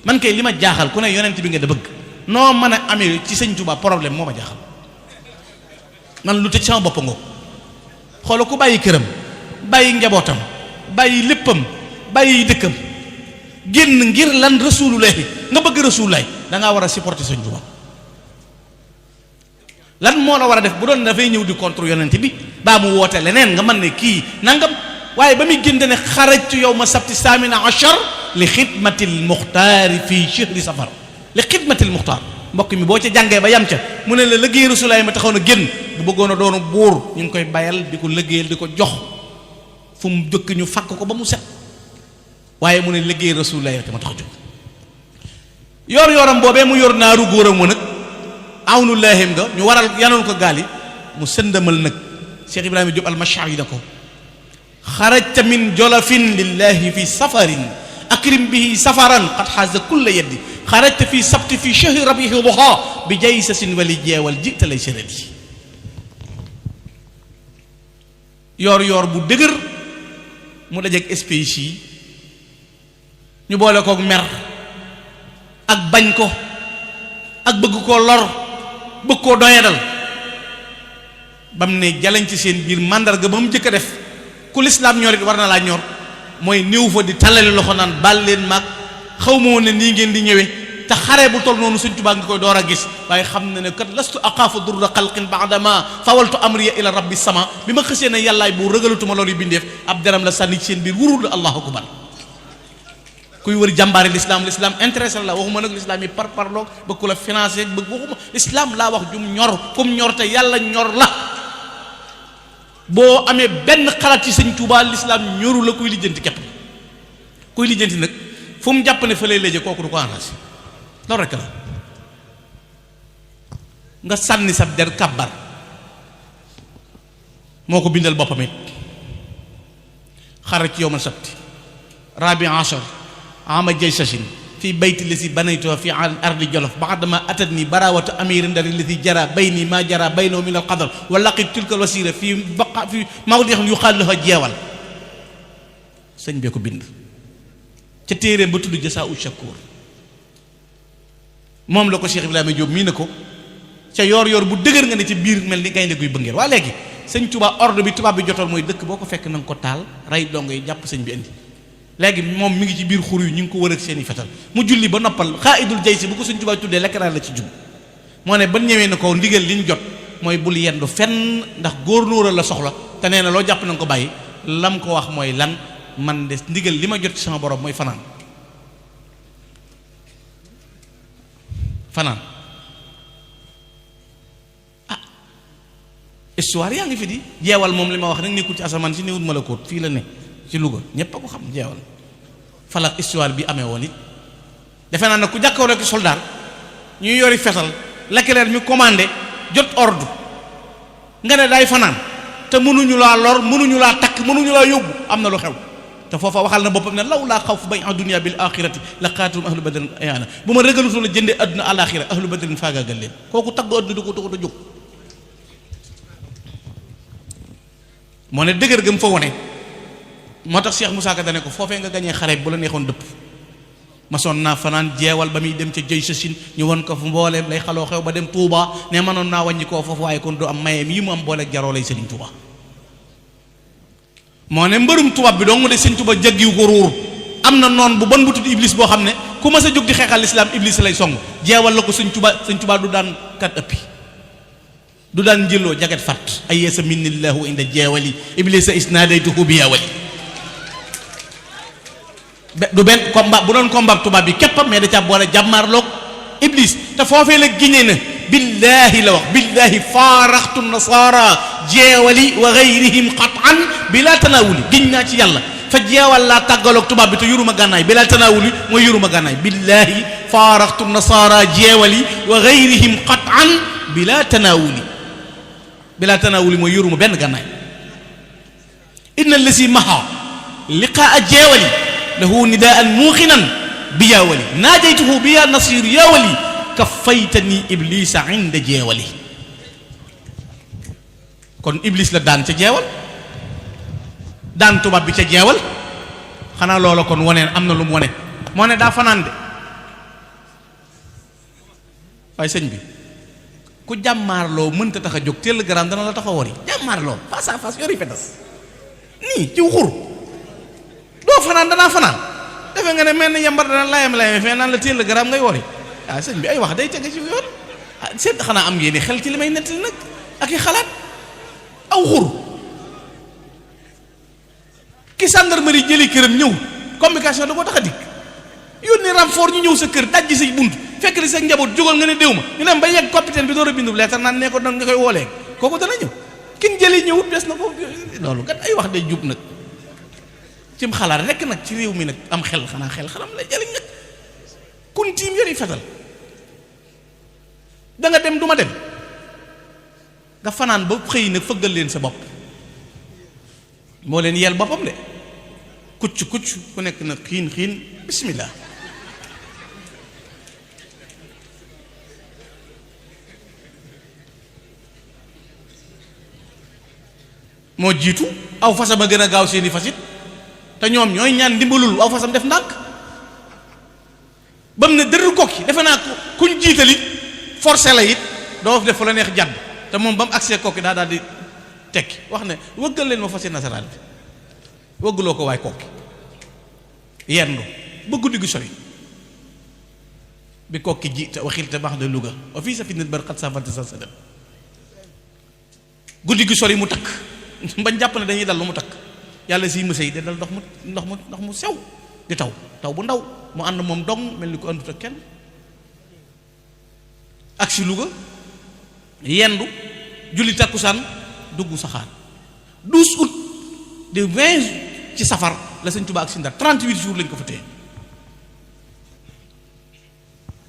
man kay li ma jaaxal ku ne yonent bi nga da bëgg noo mën a amee ci sëñ Tuubaa problème moo ma jaaxal man lu tëj sama bopp ngoo xoola ku bàyyi këram bàyyi njabootam bàyyi léppam bàyyi dëkkam génn ngir lan Rasulullah nga bëgg Rasulullah da ngaa war a supporter sëñ Tuubaa lan moo la war a def bu doon dafay ñëw di contre yonent bi baa mu woote leneen nga mën ne kii nangam waaye ba muy génte ne xarajtu yawma sabti samina achar li xidmatil muxtaari fii chehri safar li xidmatil muxtaar mbokk mi boo ca jàngee ba yam ca mu ne la liggéey Rasulaay ma taxaw na génn bu bëggoon a doonu buur ñu ngi koy bayal di ko liggéeyal di ko jox fu mu jëkk ñu fakk ko ba mu set waaye mu ne liggéey Rasulaay te ma tax a jóg yor yoram boobee mu yor naaru góoram wa nag awnu laahim nga ñu waral yanoon ko gaal yi mu sëndamal nag Cheikh Ibrahima Diop al-Mash'ari yi na ko xarajta min jolofin lillahi fi safarin akrim bihi safaran qad xaaza kulla yeddi xarajta fi sabti fi shahri rabihi duha bi jaysasin wali jeewal jita lay sëradi yor bu dëgër mu dajeeg espèce yi ñu boole koog mer ak bañ ko ak bëgg koo lor bëgg koo doyadal ba mu ne jalañ ci seen biir màndarga ba mu njëkk a def ku lislaam ñor it war na laa ñor mooy néew fa di tallale loxo naan baal leen maag xaw ma woon ne nii ngeen di ñëwee te xare bu toll noonu Sëñ Tuubaa nga koy door a gis waaye xam na ne kat lastu aqaafu durra xalqin baadama fawaltu amriya ila rabbi sama bi ma xësee ne yàllaay bu rëgalatuma loolu yu bindeef ab deram la sànni ci seen biir wurul allahu akbar kuy wër jàmbaari l'islam intéressé la waxuma nag l'islam yi parloog bëgg ku la financé bëgg waxuma l'islam laa wax jum ñor comme ñor te yàlla ñor la boo amee benn xalaat ci Sëñ Tuubaa l'islam ñoru la kuy lijjanti képp kuy lijjanti nag fu mu jàpp ne fa lay léje kooku du ko engagé loolu rekk la nga sànni sa der kàbbar moo ko bindal boppam it xara ci yowmal sabti rabi ashar ama jaysasin fi bayti lasi banaytuha fi ardi jolof baadama atatni barawatu amiri ndari lati jara bayni ma jara baynahu min al qadar wa laqit tilka wasira fi baqa fi mawdi'in yuqaal lahu jeewal sëñ bee ko bind ca téeréem ba tudd Jasaa'u Shakuur moom la ko Cheikh Ibrahima Diop mii na ko ca yor bu dëgër nga ne ci biir mel ni gaynde guy bëngeer waa léegi sëñ Tuubaa ordre bi tubaab bi jotoon mooy dëkk boo ko fekk na nga ko taal rey dongo yi jàpp sëñ bi indi léegi moom mi ngi ci biir xur yu ñu ngi ko wër ak seen i fetal mu julli ba noppal xaaidul jay si bu ko sëñ Tuubaa tuddee lekkaraan la ci jub moo ne ba ñëwee na ko ndigal li ñu jot mooy bul yendu fenn ndax góor-nóoral la soxla te nee na loo jàpp na nga ko bàyyi lam ko wax mooy lan man de ndigal li ma jot ci sama borom mooy fanaan histoire yaa ngi fi di jeewal moom li ma wax rek nekkul ci asamaan si néewul malakoot fii la ne ci Louga ñépp a ko xam jeewal falak histoire bi amee woon it defe naa ne ku jàkkaw rek soldat ñuy yori fetal Leclerc mi commandé jot ordre nga ne day fanaan te mënuñu laa lor mënuñu laa takk mënuñu laa yóbbu am na lu xew te foofa waxal na boppam ne law laa xawf bay en dunia bil axirati la qaatilum ahlu badrin ayaana bu ma rëgalutu la jëndee adduna alaxira ahlu badrin faagaagal leen kooku tagg adduna du ko taxut a jóg moo ne dëgër gëm fa wone moo tax Cheikh Moussa Ka dane ko foofee nga gañee xare bu la neexoon dëpp masoon naa fanaan jeewal ba muy dem ca jëy sa sin ñu won ko fu mbooleem lay xaloo xew ba dem Touba ne mënoon naa wàññi koo foofu waaye kon du am mayeem yi mu am booleeg jaroo lay Sëriñ Touba moo ne mbërum tubaab bi dong de Sëriñ Touba jaggiw ko ruur am na noon bu bon bu tudd Iblis boo xam ne ku mas a jóg di xeexal lislaam Iblis lay song jeewal la ko Sëriñ Touba du daan kat ëppi du daan njëloo jaget fat ay yeesa minnillahu inda jeewali iblisa isnadaytuhu bi yawali du benn combat bu doon combat tubaab bi képpam mais da ca boole jàmmaarloog iblis te foofee la giñee na billahi la wax billahi faaraxtu nasara jeewali wa gayrihim qat'an bila tanawuli giñ naa ci yàlla fa jeewal laa tàggaloog tubaab bi te yuruma gànnaay bila tanawuli mooy yuruma gànnaay billahi faaraxtu nasara jeewali wa gayrihim qat'an bila tanawuli mooy yuruma benn gànnaay inna lasi maha liqaa jeewali lahu nidaan muuxinan bi yaawali naajaytuhu bi ya nasir yaawali kafaytani iblisa inda jeewali kon iblis la daan ca jeewal daan tubaab bi ca jeewal xanaa loola kon woneen am na lu mu wone moo ne daa fanaan de waaye sëñ bi ku jàmmaarloo mënta tax a jóg télégramme dana la tax a wari jàmmaarloo face à face yori fetas nii ci xur doo fanaan danaa fanaan defe nga ne mel ni yambar dana layam fee naan la télégramme ngay wori ah sëñ bi ay wax day tege ci yoon ah seet xanaa am ngeen ni xel ci li may nettali nag ak i xalaat aw xur ki gendarmerie jëli këram ñëw communication da koo tax a dikk yónni renfort ñu ñëw sa kër dajji say bunt fekk li sa njaboot jógal nga ne déw ma ñu dem ba yegg capitaine bi door a bindu lettre naan nee ko doon nga koy woolee kooku dana ñëw kin jëli ñëwut des na ko loolu kat ay wax day jub nag cim xalaat rekk nag ci réew mi nag am xel xanaa xelam lay jëliñ nag kun tiim yori fetal da nga dem du ma dem nga fanaan ba xëy nag fëggal leen sa bopp moo leen yel boppam de kucc ku nekk na xiin bismillah moo jiitu aw fasam a gën a gaaw seeni fasit te ñoom ñooy ñaan ndimbalul aw fasam def ndànk ba mu ne dërru kokki defe naa kuñ jiitalit forcé la it doo def fa la neex jàdd te moom ba mu agsee kokki daal di tekki wax ne wëggal leen ma fasi nasaraan bi wëggaloo ko waay kokki yendu ba guddi gi sori bi kokki ji te waxil te baax de Louga wa fii sa fi nit bar xat safante sa sadam guddi gi sori mu takk bañ jàpp ne dañuy dal lu mu takk yàlla si mësa yi de dal ndox mu sew di taw bu ndaw mu ànd moom dong mel ni ko àndut ak kenn ak si Louga yendu julli takkusaan dugg saxaar 12 août de 20 ci safar la sëñ Tuubaa ak si Ndar 38 jours lañ ko fa téye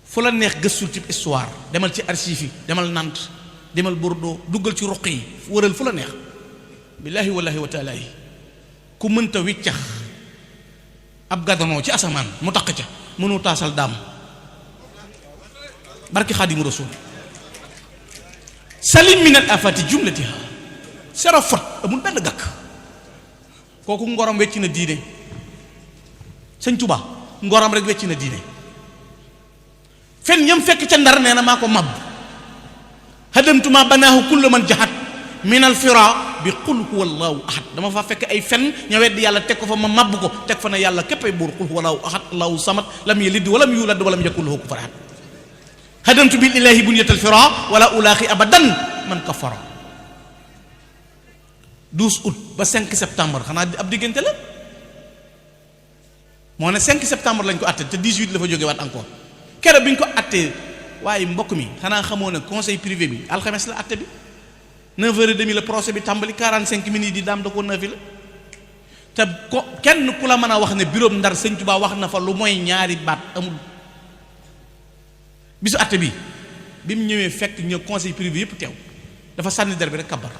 fu la neex gëstul ci histoire demal ci archives yi demal Nantes demal Bordeaux duggal ci ruq yi wëral fu la neex billaahi wallaahi wa taala yi ku mënta wiccax ab gadanoo ci asamaan mu taq ca mënoo taasal daam barki Xaadimu Rasuul salim min al afati jumlatiha sero fot amul benn gàkk kooku ngorom wecci na diine sëñ Tuubaa ngorom rek wecci na diine fen ñam fekk ca Ndar nee na maa ko mab hadamtuma banaahu kullu man jahat min al fira bi qul huwa allahu ahad dama fa fekk ay fen ña weddi yàlla teg ko fa ma màbb ko teg fa ne yàlla képp ay buur qul huwa allahu ahad allahu samad lam yalid walam yulad walam yakul lahu kufuwan ahad hadamtu bil ilahi bunyatal fira wala ulaaxi abadan man kafara 12 août ba 5 septembre xanaa ab diggante la moo ne 5 septembre lañ ko atte te 18 la fa jóge waat encore keroog bi ñu ko attee waaye mbokk mi xanaa xamoo ne conseil privé bi alxames la atte bi 9h30 la procès bi tàmbali 45 minutes di daam da ko 9 la te ko kenn ku la mën a wax ne bureau Ndar sëñ Tuubaa wax na fa lu mooy ñaari baat amul bisu atte bi bi mu ñëwee fekk ñëw conseil privé yëpp teew dafa sànni der bi rek kabar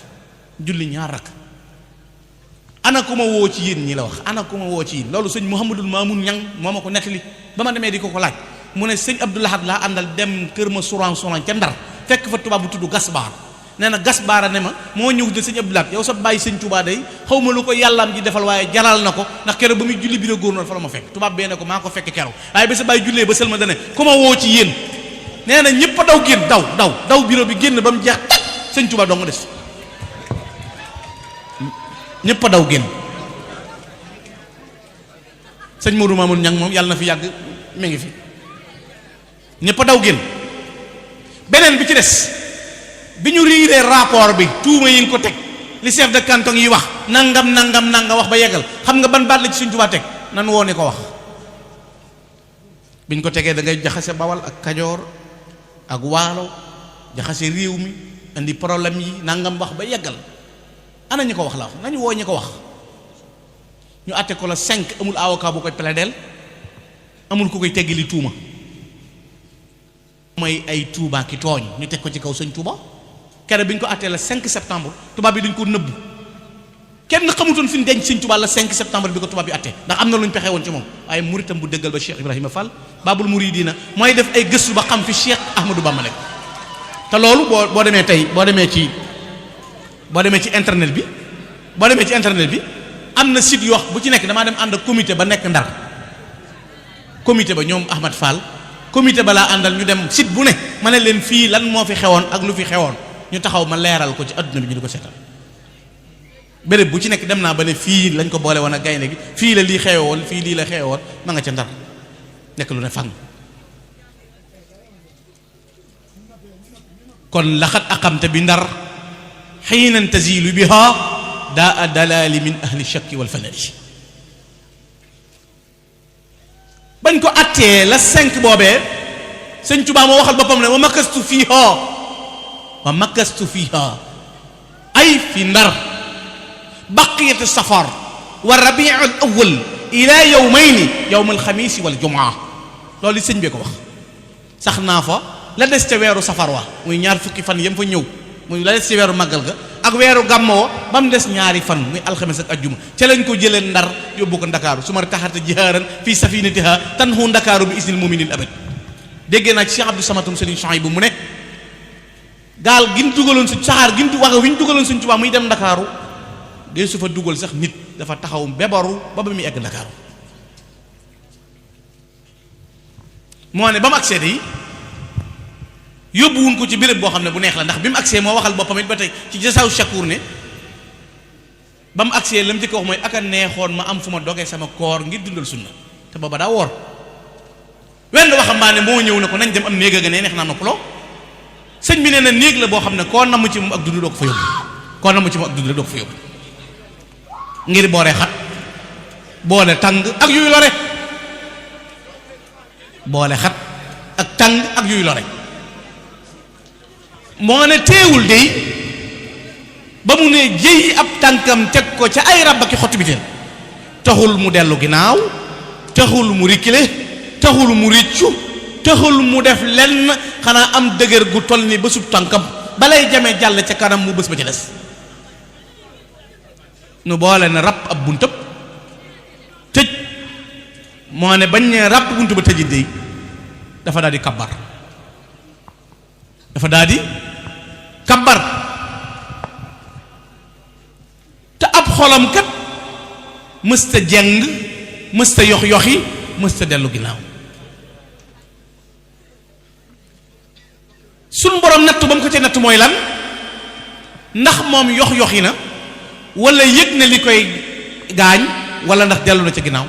julli ñaar rakk ana ku ma woo ci yéen ñi la wax ana ku ma woo ci yéen loolu sëñ Mouhamadul Mamoun Ñang moo ma ko nettali ba ma demee di ko laaj mu ne sëñ Abdou Lahad laa àndal dem kër ma suran ca Ndar fekk fa tubaab bu tudd Gasbaar nee na Gasbaara ne ma moo ñëw de sëñ Abdou Lahad yow sa bàyyi sëñ Tuubaa day xaw ma lu ko yàllaam ji defal waaye jalal na ko ndax keroog ba muy julli bureau gouverneur fa la ma fekk tubaab bee ne ko maa ko fekk keroog waaye ba sa bàyyi jullee ba sël ma dane ku ma woo ci yéen nee na ñëpp a daw génn daw bureau bi génn ba mu jeex tak sëñ Tuubaa dong nga des ñëpp a daw génn sëñ Modou Mamoun Ñang moom yàlla na fi yàgg mi ngi fi ñëpp a daw génn beneen bi ci des bi ñu riiree rapport bi tuuma yi nga ko teg li chef de canton yi wax nangam wax ba yeggal xam nga ban baat la ci Sëñ Tuubaa teg nan woone ko wax biñ ko tegee da ngay jaxase Bawal ak Kajoor ak Waalo jaxase réew mi indi problème yi nangam wax ba yeggal ana ñu ko wax la wax nañu woo ñi ko wax ñu àtte ko la 5 amul avocat bu koy plaidel amul ku koy teggi li tuuma mooy ay tuubaa ki tooñ ñu teg ko ci kaw Sëñ Tuubaa kere bi ñu ko àttee la 5 septembre tubaab bi dañ ko nëbb kenn xamutoon fi ñu denc Sëñ Tuubaa la 5 septembre bi ko tubaab bi àttee ndax am na lu ñu pexe woon ci moom waaye muritam bu dëggal ba Cheikh Ibrahima Fall Babul Muridina mooy def ay gëstu ba xam fi Cheikh Ahmadou Bamba nekk te loolu boo demee tey boo demee ci internet bi am na site yoo bu ci nekk damaa dem ànd ak comité ba nekk Ndar comité ba ñoom Ahmad Fall comité ba laa àndal ñu dem site bu ne ma ne leen fii lan moo fi xewoon ak lu fi xewoon ñu taxaw ma leeral ko ci adduna bi ñu di ko seetal béréb bu ci nekk dem naa ba ne fii lañ ko boole woon ak gaynde gi fii la lii xewoon fii lii la xewoon ma nga ca Ndar nekk lu ne fang kon laxat aqamte bi Ndar xiinan tazilu biha daa dalali min ahli shakki wal fanari bañ ko attee la 5 boobee Sëñ Tuubaa moo waxal boppam ne wa makastu fiha ay fi Ndar baqiyatu safar wa rabiul awwal ila yawmayni yawmal xamiisi wal jumaa loolu sëñ bi ko wax sax naa fa la des ca weeru safar wa muy ñaar fukki fan yam fa ñëw muy la des ca weeru màggal ga ak weeru gàmmoo ba mu des ñaari fan muy alxames ak ajjuma ca lañ ko jëlee Ndar yóbbu ko Ndakaaru su ma taxarte jihaaran fii safinatiha tanhu Ndakaaru bi isnil mu'minin abad déggee naa ci Cheikh Abdou Samatum Serigne Chouaïbou bu mu ne gaal gi ñu dugaloon su saxaar gi ñu waga wi ñu dugaloon Sëñ Tuubaa muy dem Ndakaaru dee su fa dugal sax nit dafa taxaw bebaru ba muy egg Ndakaaru moo ne ba mu agsee yi yóbbuwuñ ko ci béréb boo xam ne bu neex la ndax bi mu agsee moo waxal boppam it ba tey ci Jasaaw Shakuur ne ba mu agsee la mu jëkk wax mooy aka neexoon ma am fu ma dogee sama koor ngir dundal sunna te booba daa woor wenn waxambaane moo ñëw ne ko nañ dem am néeg ga ne neex naa noppaloo sëñ bi nee na néeg la boo xam ne koo namm ci moom ak dund doo ko fa yóbbu koo namm ci moom ak dund rek doo ko fa yóbbu ngir booree xat boole tàng ak yuy lore boole xat ak tàng ak yuy lore moo ne teewul dey ba mu ne jëy ab tànkam teg ko ca ay rab ak xotti biteel taxul mu dellu ginnaaw taxul mu rikkile taxul mu riccu taxul mu def lenn xanaa am dëgër gu toll ni bésub tànkam balay jamee jàll ca kanam mu bés ba ci des nu boole ne ràpp ab buntab tëj moo ne bañ ne ràpp buntu ba tëji dey dafa daal di kabbar te ab xolam kat mësta jeng mësta yox-yoxi mësta dellu ginnaaw suñ borom nattu ba mu ko ca nattu mooy lan ndax moom yox-yoxi na wala yëg na li koy gaañ wala ndax dellu na ca ginnaaw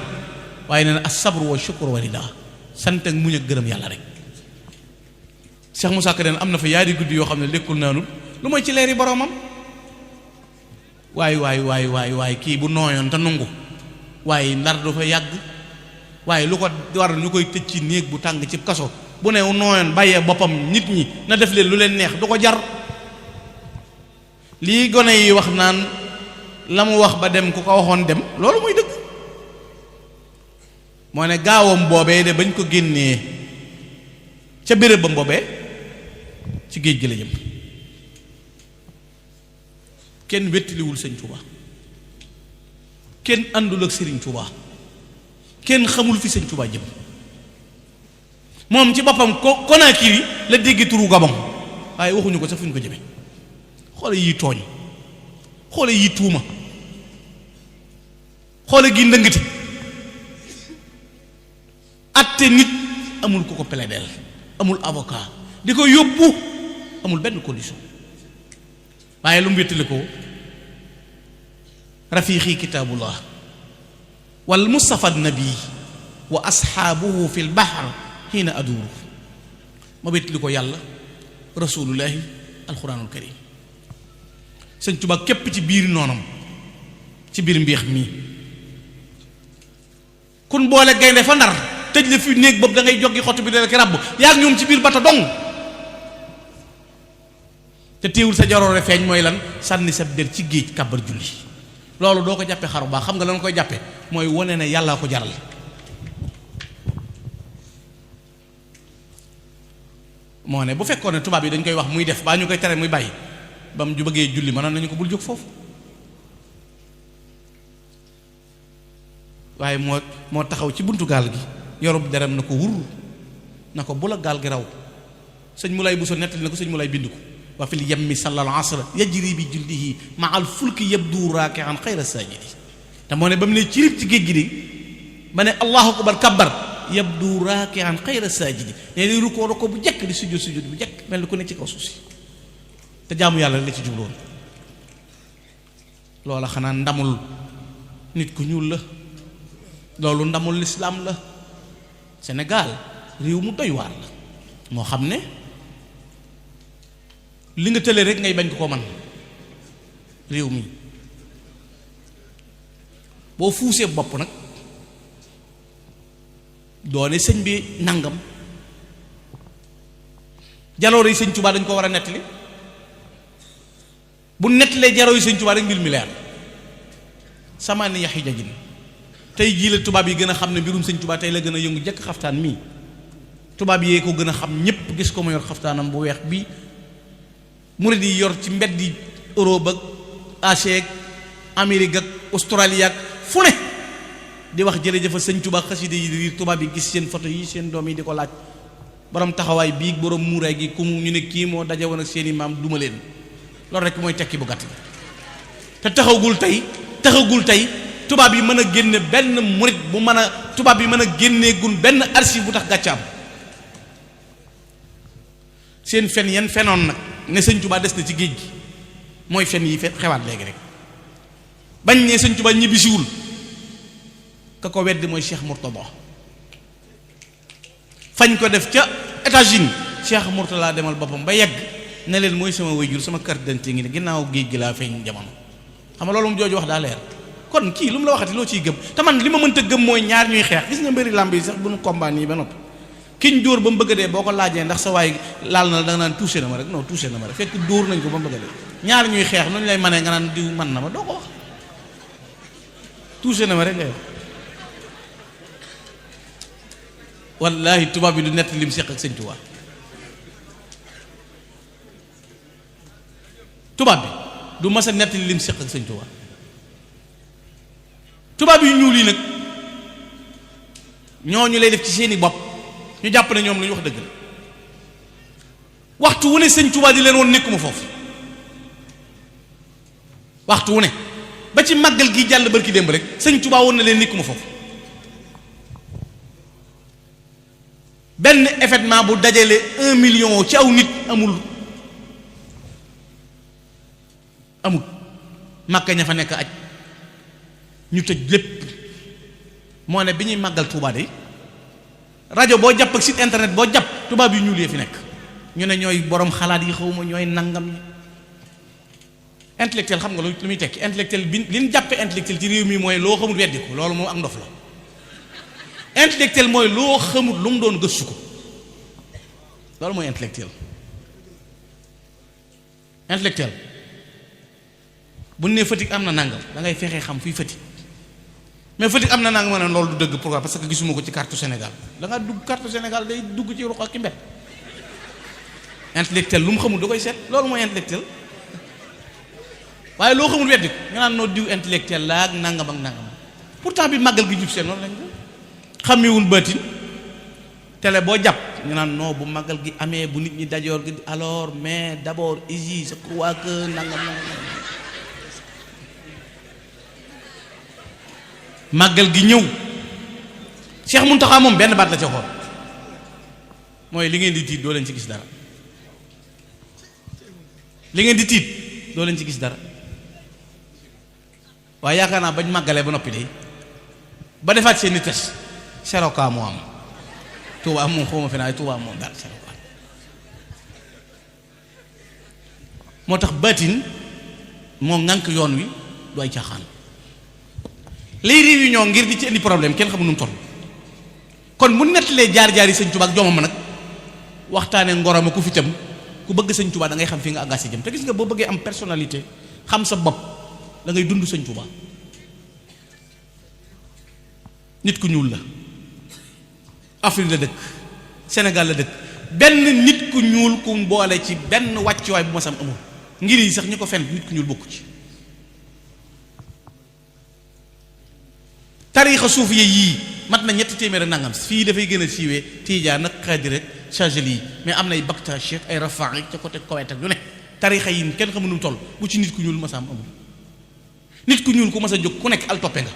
waaye nee na as-sabru wa shukru wa ridaa sant ak muñ ak gërëm yàlla rek Cheikh Moussa Ka den am na fa yaari guddi yoo xam ne lekkul naanul lu mooy ci leeri boromam waay kii bu nooyoon te nungu waaye Ndar du fa yàgg waaye lu ko war ñu koy tëj ci néeg bu tàng ci kaso bu ne nooyoon bàyyee boppam nit ñi na def leen lu leen neex du ko jar lii gone yi wax naan la mu wax ba dem ku ko waxoon dem loolu muy dëgg moo ne gaawam boobee de bañ ko génnee ca béréb ba boobee ci géej gi la jëm kenn wettiliwul Sëñ Tuubaa kenn àndul ak Sëriñ Tuubaa kenn xamul fi Sëñ Tuubaa jëm moom ci boppam Conakry la dégg turu Gabon waaye waxuñu ko sax fu ñu ko jëme xoole yi tooñ xoole yi tuuma xoole gi ndëngati atte nit amul ku ko plaidel amul avocat di ko yóbbu amul benn condition waaye lu mu wéttali ko rafiqi kitaabullah wal mustafa nabi wa asxaabuhu fi lbahr xiina aduuru ma wéttali ko yàlla rasulullahi alxuraanul karim sëñ Tuubaa képp ci biir noonam ci biir mbiix mii kun boole gaynde fa Ndar tëj la fi néeg boobu da ngay joggi xottu bi dala ki ràbb yaa ngi ñoom ci biir bata dong te téewul sa jaroore feeñ mooy lan sànni sa der ci géej kàbbar julli loolu doo ko jàppe xaru baax xam nga lan koy jàppe mooy wane ne yàllaa ko jaral moo ne bu fekkoon ne tubaab yi dañ koy wax muy def baa ñu koy tere muy bàyyi ba mu ju bëggee julli mënoon nañu ko bul jóg foofu waaye moo taxaw ci buntu gaal gi yorub deram na ko wur na ko bu la gaal gi raw sëñ Moulay Bousso nettali na ko sëñ Moulay bind ko wa fil yammi sallal asr yajri bi juldihi ma al fulki yabdu raaki'an xayra saajidi te moo ne ba mu ne ci ci géej gi de ba ne allahu akbar kabbar yabdu raaki'an xayra saajidi ne di rukkoo rukkoo bu jekk di sujjóot bu jekk mel ni ku ne ci kaw suuf si te jaamu yàlla la ci jubloon loola xanaa ndamul nit ku ñuul la loolu ndamul lislaam la Sénégal réew mu doy waar la moo xam ne li nga tële rek ngay bañ ko man réew mi boo fuusee bopp nag doone sëñ bi nangam jaloore yi sëñ Tuubaa dañ ko war a nettali bu nettalee jaroo yi sëñ Tuubaa rek mbir mi leer sama ni yaxi jajin tey jii la tubaab yi gën a xam ne mbirum sëñ Tuubaa tey la gën a yëngu jëkk xaftaan mii tubaab yee ko gën a xam ñépp gis ko ma yor xaftaanam bu weex bi murid yi yor ci mbeddi Europe ak Asie ak Amérique ak Australie ak fu ne di wax jërëjëfa sëñ Tuubaa xaside yi riir tubaab yi gis seen photo yi seen doom yi di ko laaj borom taxawaay bii borom muuraay gi ku mu ñu ne kii moo daje woon ak seeni maam duma leen loolu rek mooy tekki bu gàtt te taxagul tey tubaab yi mën a génne benn murid bu mën a tubaab yi mën a génneegul benn archive bu tax gàccaam seen fen yan fenoon nag ne sëñ Tuubaa des na ci géej gi mooy fen yi xewaat léegi rek bañ ne sëñ Tuubaa ñibbisiwul ka ko weddi mooy Cheikh Mourtada fañ ko def ca États-Unis Cheikh Mourtada demal boppam ba yegg ne leen mooy sama waajur sama carte d'identité ngi ne ginnaaw géej gi laa feeñ jamono xam nga loolu mu jooju wax daa leer kon kii lu mu la waxati loo ciy gëm te man li ma mënta gëm mooy ñaar ñuy xeex gis nga mbëri làmb yi sax bu nu combat nii ba noppi kiñ dóor ba mu bëgg a dee boo ko laajee ndax sa waay laal na la da nga naan touché na ma rek non touché na ma rek fekk dóor nañ ko ba mu bëgg a dee ñaar ñuy xeex nu ñu lay manee nga naan diw man na ma doo ko wax touché na ma rek ngay wax wallaahi tubaab bi du nett lim seq ak sëñ Tuubaa tubaab bi du mas a nett lim seq ak sëñ Tuubaa tubaab yu ñuul yi nag ñooñu lay def ci seeni bopp ñu jàpp ne ñoom lu ñu wax dëgg la waxtu wu ne sëñ Tuubaa di leen woon nekkuma foofu waxtu wu ne ba ci màggal gi jàll barki démb rek sëñ Tuubaa woon na leen nekkuma foofu benn événement bu dajale 1 million ci aw nit amul Makka ña fa nekk aj ñu tëj lépp moo ne bi ñuy màggal Tuubaa de rajo boo jàpp ak site internet boo jàpp tubaab yu ñuul yee fi nekk ñu ne ñooy borom xalaat yi xawma ñooy nangam ñi intellectuel xam nga lu muy tekki intellectuel bi li ñu jàppee intellectuel ci réew mi mooy loo xamul weddi ko loolu moom ak ndof la intellectuel mooy loo xamul lu mu doon gëstu ko loolu mooy intellectuel bu ne Fatick am na nangam da ngay fexee xam fuy Fatick mais Fatick am na nangam ma ne loolu du dëgg pourquoi parce que gisuma ko ci carte Sénégal da nga dugg carte Sénégal day dugg ci ruq ak ki mbet intellectuel lu mu xamul da koy seet loolu mooy intellectuel waaye loo xamul weddi ko nga naan noo diw intellectuel la ak nangam ak nangam pourtant bi màggal gi jub seen noonu lañ ko xamewul baatin télé boo jàpp ñu naan non bu màggal gi amee bu nit ñi dajoor gi alors mais d'abord ici je crois que nangam màggal gi ñëw Cheikh Mountakha moom benn baat la ca xool mooy li ngeen di tiit doo leen ci gis dara li ngeen di tiit doo leen ci gis dara waaye yaakaar naa bañ màggalee ba noppi de ba defaat seeni test seroka moo am Touba moom xaw ma fi naa Touba moom daal seroka moo tax baatin moo ŋànk yoon wi du ay caaxaan lay réunion ngir di ci indi problème kenn xamul nu mu toll kon mu nettalee jaar-jaar yi sëñ Tuubaa ak jomam nag waxtaanee ngoroma ku fi tam ku bëgg sëñ Tuubaa da ngay xam fi nga engagé jëm te gis nga boo bëggee am personnalité xam sa bopp da ngay dund sëñ Tuubaa nit ku ñuul la Afrique la dëkk Sénégal la dëkk benn nit ku ñuul ku boole ci benn wàccuwaay bu ma sam amul ngir yi sax ñu ko fenn nit ku ñuul bokku ci tariixa suuf yii mat na ñetti téeméer ak nangam fii dafay gën a siiwee Tijaan nag Xaadir rek Chazali yi mais am na ay Baktashi ay Rafaa'i ca côté Koweït ak yu ne tariixa yi kenn xamul nu mu toll bu ci nit ku ñuul ma sam amul nit ku ñuul ku mas a jóg ku nekk al toppe nga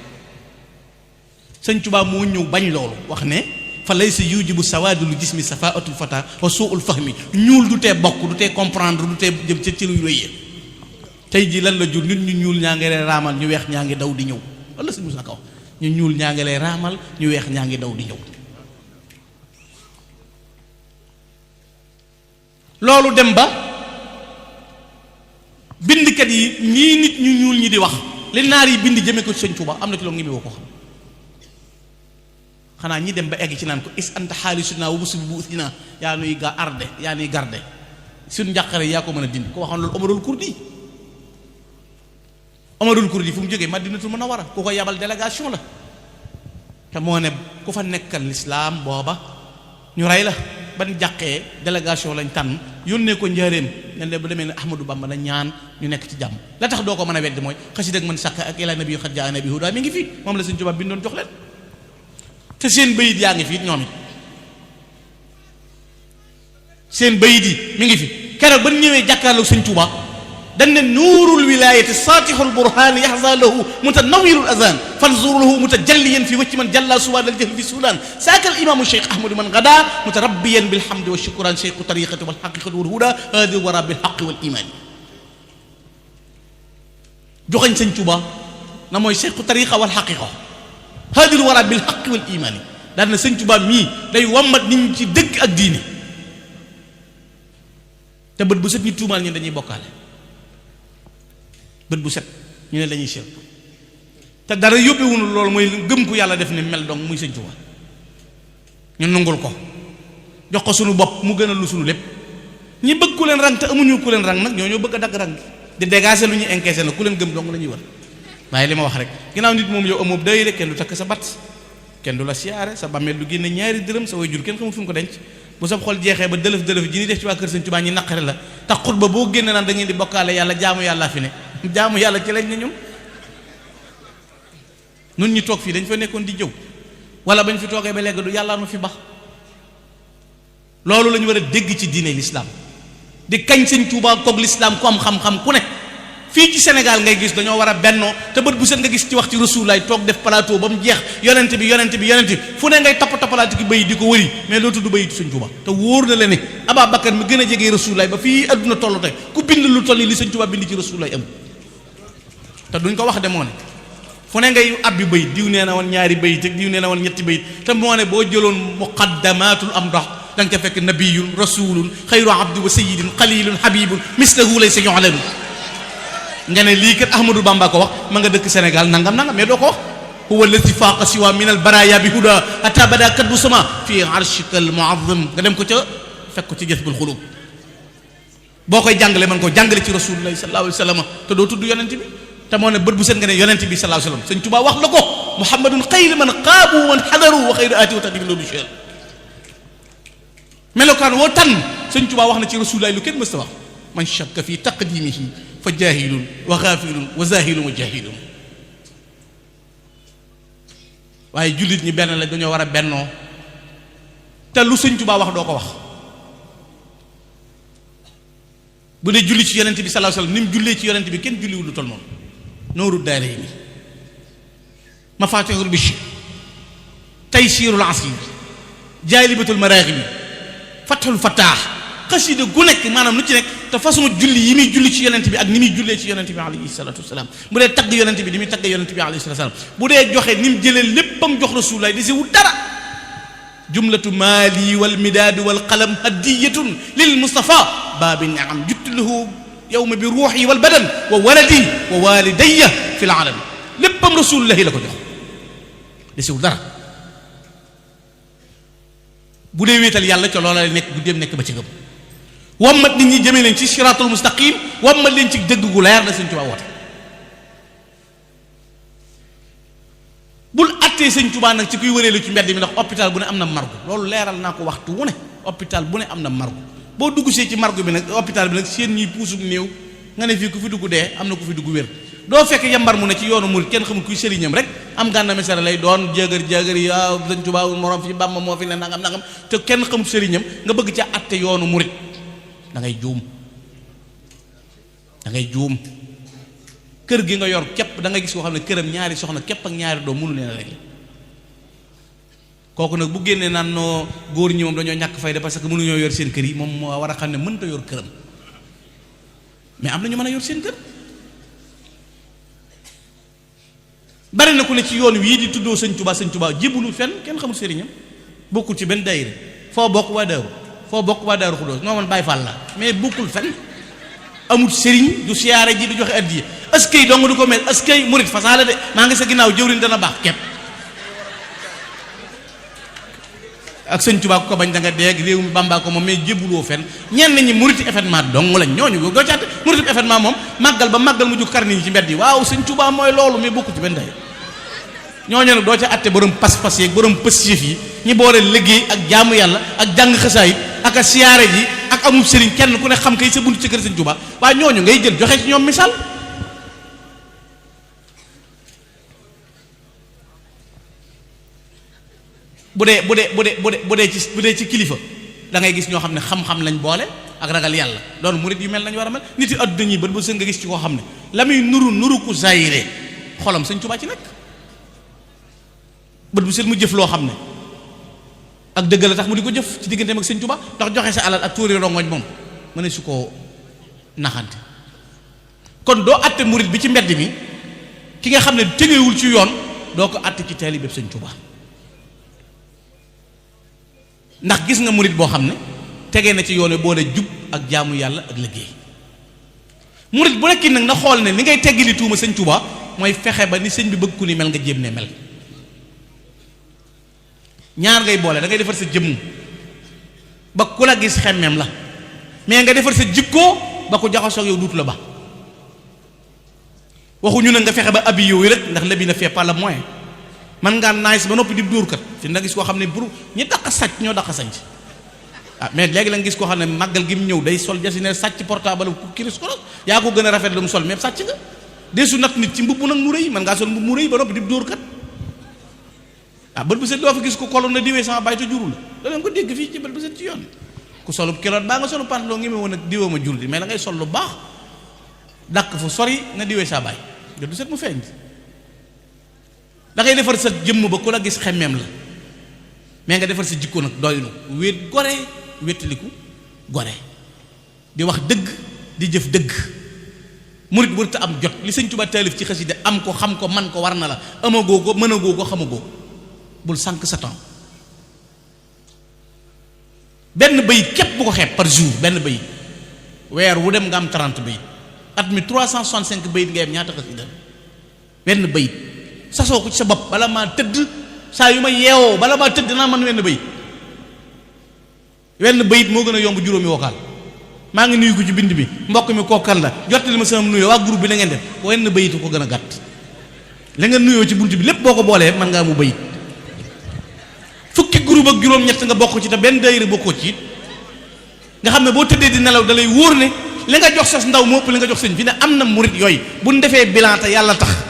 sëñ Tuubaa moo ñëw bañ loolu wax ne fa laysa yujibu sawaadul jismi safaatul fata wa suul fahmi ñuul du tee bokk du tee comprendre du tee jëm ca ci luy rëy tey jii lan la jur nit ñu ñuul ñaa ngi lay raamal ñu weex ñaa ngi daw di ñëw wala sëñ Musaa Ka wax ñu ñuul ñaa ngi lay raamal ñu weex ñaa ngi daw di ñëw loolu dem ba bindkat yi ñii nit ñu ñuul ñi di wax li naar yi bind jëmee ko sëñ Tuubaa am na ci loo ngi mi woo ko xam xanaa ñi dem ba egg ci naan ko is anta xaalisuna wa musul bu usina yaa nuy yaa nuy garde suñ njàqare yaa ko mën a dindi ko waxoon loolu Omarul Kurdi fu mu jógee Madinatul Munawwara ku ko yabal délégation la te moo ne ku fa nekkal lislaam booba ñu rey la ban jàqee délégation lañ tànn yónnee ko njaareem ne bu demee ne Ahmadou Bamba la ñaan ñu nekk ci jàmm la tax doo ko mën a weddi mooy xasida ak man sàkka ak ilaa nabi xat jaa nabi hudaa mi ngi fi moom la Sëñ Tuubaa bindoon jox leen te seen bayit yaa ngi fi ñoom it seen bayit yi mi ngi fi keroog ba ñëwee jàkkaarloog Sëñ Tuubaa dañ ne nuurul wilaayati saatixul burhaan yaxza lahu mutanawwirul azaan fanzuruhu mutajalliyan fi wacci man jalla suwaadal jahl fi suudaan saakal imaamu Cheikh Ahmadu man gadaa mutarabbiyan bilhamdi wa shukran cheikhu tariqati wal haqiqati wal huda haadi wara bil haqqi wal imaani joxañ Sëñ Tuubaa na mooy cheikhu tariqa wal haqiqa haadi wara bil haqqi wal imaani daan na Sëñ Tuubaa mii day wammat nit ñi ci dëgg ak diine te bët bu set ñu tuumaal ñun dañuy bokkaale bët bu set ñu ne lañuy shirk te dara yóbbewunu loolu mooy gëm ku yàlla def ne mel dong muy Sëñ Tuubaa ñu nungul ko jox ko sunu bopp mu gënal lu sunu lépp ñi bëgg ku leen rang te amuñu ku leen rang nag ñoo bëgg a dagg rang di dégager lu ñuy encaisser na ku leen gëm dong la ñuy war waaye li ma wax rek ginnaaw nit moom yow amoo day rek kenn du takk sa bat kenn du la siyaare sa bàmmeel du génne ñaari dërëm sa way jur kenn xamul fu mu ko denc bu sa xol jeexee ba dëlëf ji ni def ci waa kër Sëñ Tuubaa ñi naqare la tax xutba boo génne naan da ngeen di bokkaale yàlla jaamu yàlla fi ne jaamu yàlla ci lañ ne ñun nun ñi toog fii dañ fa nekkoon di jëw wala bañ fi toogee ba léegi du yàlla nu fi bax loolu la ñu war a dégg ci diine l'islam di kañ Sëñ Tuubaa koog l'islam ku am xam-xam ku ne fii ci Sénégal ngay gis dañoo war a bennoo te bët bu set nga gis ci wax ci Rasulullaay toog def plateau ba mu jeex yonent bi fu ne ngay toppalaatu ki bayit di ko wëri mais loo tudd bayitu Sëñ Tuubaa te wóor na la ne Ababacar mi gën a jege Rasulullaay ba fii adduna tollu tey ku bind lu toll li Sëñ Tuubaa bind ci Rasulullaay am te duñ ko wax de moo ne fu ne ngay abbi bayit diw nee na woon ñaari bayit ak diw nee na woon ñetti bayit te moo ne boo jëloon muqaddamatul am dox da nga ca fekk nabiyun rasulun xayru abdi wa sayyidin qalilun habibun mislahu laysa yu'lanu nga ne lii kat Ahmadou Bamba ko wax ma nga dëkk Sénégal nangam mais doo ko wax huwa allati faaqa siwa min al baraya bi huda hatta bada kaddu sama fi arshika al muazzam nga dem ko ca fekk ko ci jazbul xulub boo koy jàngale man ko jàngale ci rasulullah sallallahu alayhi wa sallam te doo tudd yonent bi te moo ne bët bu set nga ne yonent bi sallallahu alayhi wa sallam Sëñ Tuubaa wax la ko muhammadun xayru man qaabu man xadaru wa xayru aati wa tadim loolu cher melokaan woo tànn Sëñ Tuubaa wax na ci rasulullah lu kenn mës ta wax man shakka fi taqdimihi fa jaahilun wa gaafilun wa zaahilun wa jaahilun waaye jullit ñi benn la dañoo war a bennoo te lu Sëñ Tuubaa wax doo ko wax bu dee julli ci yonent bi sallallahu alayhi wasallam ni mu jullee ci yonent bi kenn julliwul lu tol noonu nooru daarayni mafatihul bichri taysirul asir jaalibatul maraaxibi fathul fattaax xasida gu nekk maanaam lu ci nekk te façon julli yi muy julli ci yonent bi ak ni muy jullee ci yonent bi alayhi salatu wasalaam bu dee tagg yonent bi ni muy tagg yonent bi alayhi salatu wasalaam bu dee joxe ni mu jëlee léppam jox rasulullaay dese wu dara jumlatu maali wal midaadu wal qalam hadiyatun lil mustafa baabi niam juttulahu yawma bi ruuhi wal badan wa waladi wa walidayya fi l alamin léppam rasulullahi la ko jox desiwul dara bu dee wéetal yàlla ca loola nekk bu dem nekk ba ci gëm wammat nit ñi jëmee leen ci siratul mustaqim wammat leen ci dëgg gu leer na Sëñ Tuubaa woote bul attee Sëñ Tuubaa nag ci kuy wëreelu ci mbedd mi ndax hôpital bu ne am na margo loolu leeral naa ko waxtu wu ne hôpital bu ne am na margo boo dugg see ci margo bi nag hôpital bi nag seen ñuy puusug néew nga ne fii ku fi dugg dee am na ku fi dugg wér doo fekk yambar mu ne ci yoonu murid kenn xamul kuy sëriñam rek am gànna mesara lay doon jëgër yi waaw Sëñ Tuubaa morom fi Bàmba moo fi ne nangam te kenn xamul sëriñam nga bëgg ca atte yoonu murid da ngay juum kër gi nga yor képp da ngay gis koo xam ne këram ñaari soxna képp ak ñaari doom mënu leen a régler kooku nag bu génnee naan noo góor ñi moom dañoo ñàkk fayda parce que mënuñoo yor seen kër yi moom moo war a xam ne mënta yor këram mais am na ñu mën a yor seen kër bari na ku ne ci yoon wii di tuddoo Sëñ Tuubaa jébbalu fenn kenn xamul sëriñam bokkul ci benn daayira foo bokk waa Daaru Xudoos noo man Baay Faal la mais bokkul fenn amul sëriñ du siyaare ji du joxe addiya askay dong du ko mel askay murit fasaala de maa ngi sa ginnaaw jëwriñ dana baax kepp ak Sëñ Tuubaa ko bañ da nga dégg réew mi Bàmbaa ko moom mais jébbuloo fenn ñenn ñi muriti événement dong lañ ñooñu doo caate muriti événement moom màggal ba màggal mu jóg kar nit ñi ci mbedd yi waaw Sëñ Tuubaa mooy loolu mais bokku ci benn day ñooñu nag doo ca atte borom pas-pas yeeg borom pësiyëf yi ñi boole liggéey ak jaamu yàlla ak jàng xasaayit ak a siyaare ji ak amul sëriñ kenn ku ne xam kay sa buntu ci kër Sëñ Tuubaa waaye ñooñu ngay jël joxe ci ñoom misaal bu dee ci kilifa da ngay gis ñoo xam ne xam-xam lañ boole ak ragal yàlla doon murit yu mel nañ war a mel nit yi àdduna ñi bët bu sën nga gis ci koo xam ne la muy nuru ku zaayire xolam Sëñ Tuubaa ci nekk bët bu sën mu jëf loo xam ne ak dëgg la tax mu di ko jëf ci digganteem ak Sëñ Tuubaa ndax joxe sa alal ak tuuri rongoñ moom mu ne su ko naxante kon doo atte murit bi ci mbedd mi ki nga xam ne tegewul ci yoon doo ko atte ci taalibe bi Sëñ Tuubaa ndax gis nga murit boo xam ne tegee na ci yoon wi boole jub ak jaamu yàlla ak liggéey murit bu nekk nag na xool ne li ngay teggi li tuuma Sëñ Tuubaa mooy fexe ba ni sëñ bi bëgg ku ni mel nga jéem ne mel ñaar ngay boole da ngay defar sa jëmm ba ku la gis xemmeem la mais nga defar sa jikkoo ba ku jaxasoo ak yow duutu la ba waxuñu ne nga fexe ba abi yow yi rek ndax lebi na fait pas le moyen man ngaa naaj ba noppi di dóor kat fi nga gis koo xam ne pour ñi daq sàcc ñoo daq sañc ah mais léegi la nga gis koo xam ne màggal gi mu ñëw day sol jasine sàcc portable ku kiris koros yaa ko gën a rafet lu mu sol mais sàcc nga deesu nat nit ci mbubb nag mu rëy man ngaa sol mbubb mu rëy ba noppi di dóor kat ah bët bu set doo fa gis ko koloon na diwee sama bàyyi te jurul da leen ko dégg fii ci bët bu set ci yoon ku solu kiloot baa nga solu pantalon ngi me woon ak diwee ma jur di mais da ngay sol lu baax dàq fu sori na diwee saa bàyyi bët bu set mu feeñ da ngay defar sa jëmm ba ku la gis xemmeem la mais nga defar sa jikko nag doylu wéet gore wéttaliku gore di wax dëgg di jëf dëgg murit bu ta am jot li Sëñ Tuubaa taalif ci xasida am ko xam ko man ko war na la amagoo ko mënagoo ko xamagoo bul sànq sa temps benn bayit képp bu ko xeeb par jour benn bayit weer wu dem nga am 30 bayit at mi 365 bayit nga am ñaata xasida benn bayit sasoo ko ci sa bopp bala maa tëdd saa yu ma yeewoo bala maa tëdd naa man wenn bayit moo gën a yomb juróomi wokaal maa ngi nuyu ko ci bind bi mbokk mi kookan la jottali ma sama nuyoo waa groupe bi la ngeen def wenn bayit ko gën a gàtt la nga nuyoo ci bunt bi lépp boo ko boolee man ngaa mu bayit fukki groupe ak juróom-ñett nga bokk ci te benn daayira bokkoo ci it nga xam ne boo tëddee di nelaw da lay wóor ne li nga jox sas ndaw moo ëpp li nga jox sëñ fi ne am na murit yooyu bu ñu defee bilan te yàlla tax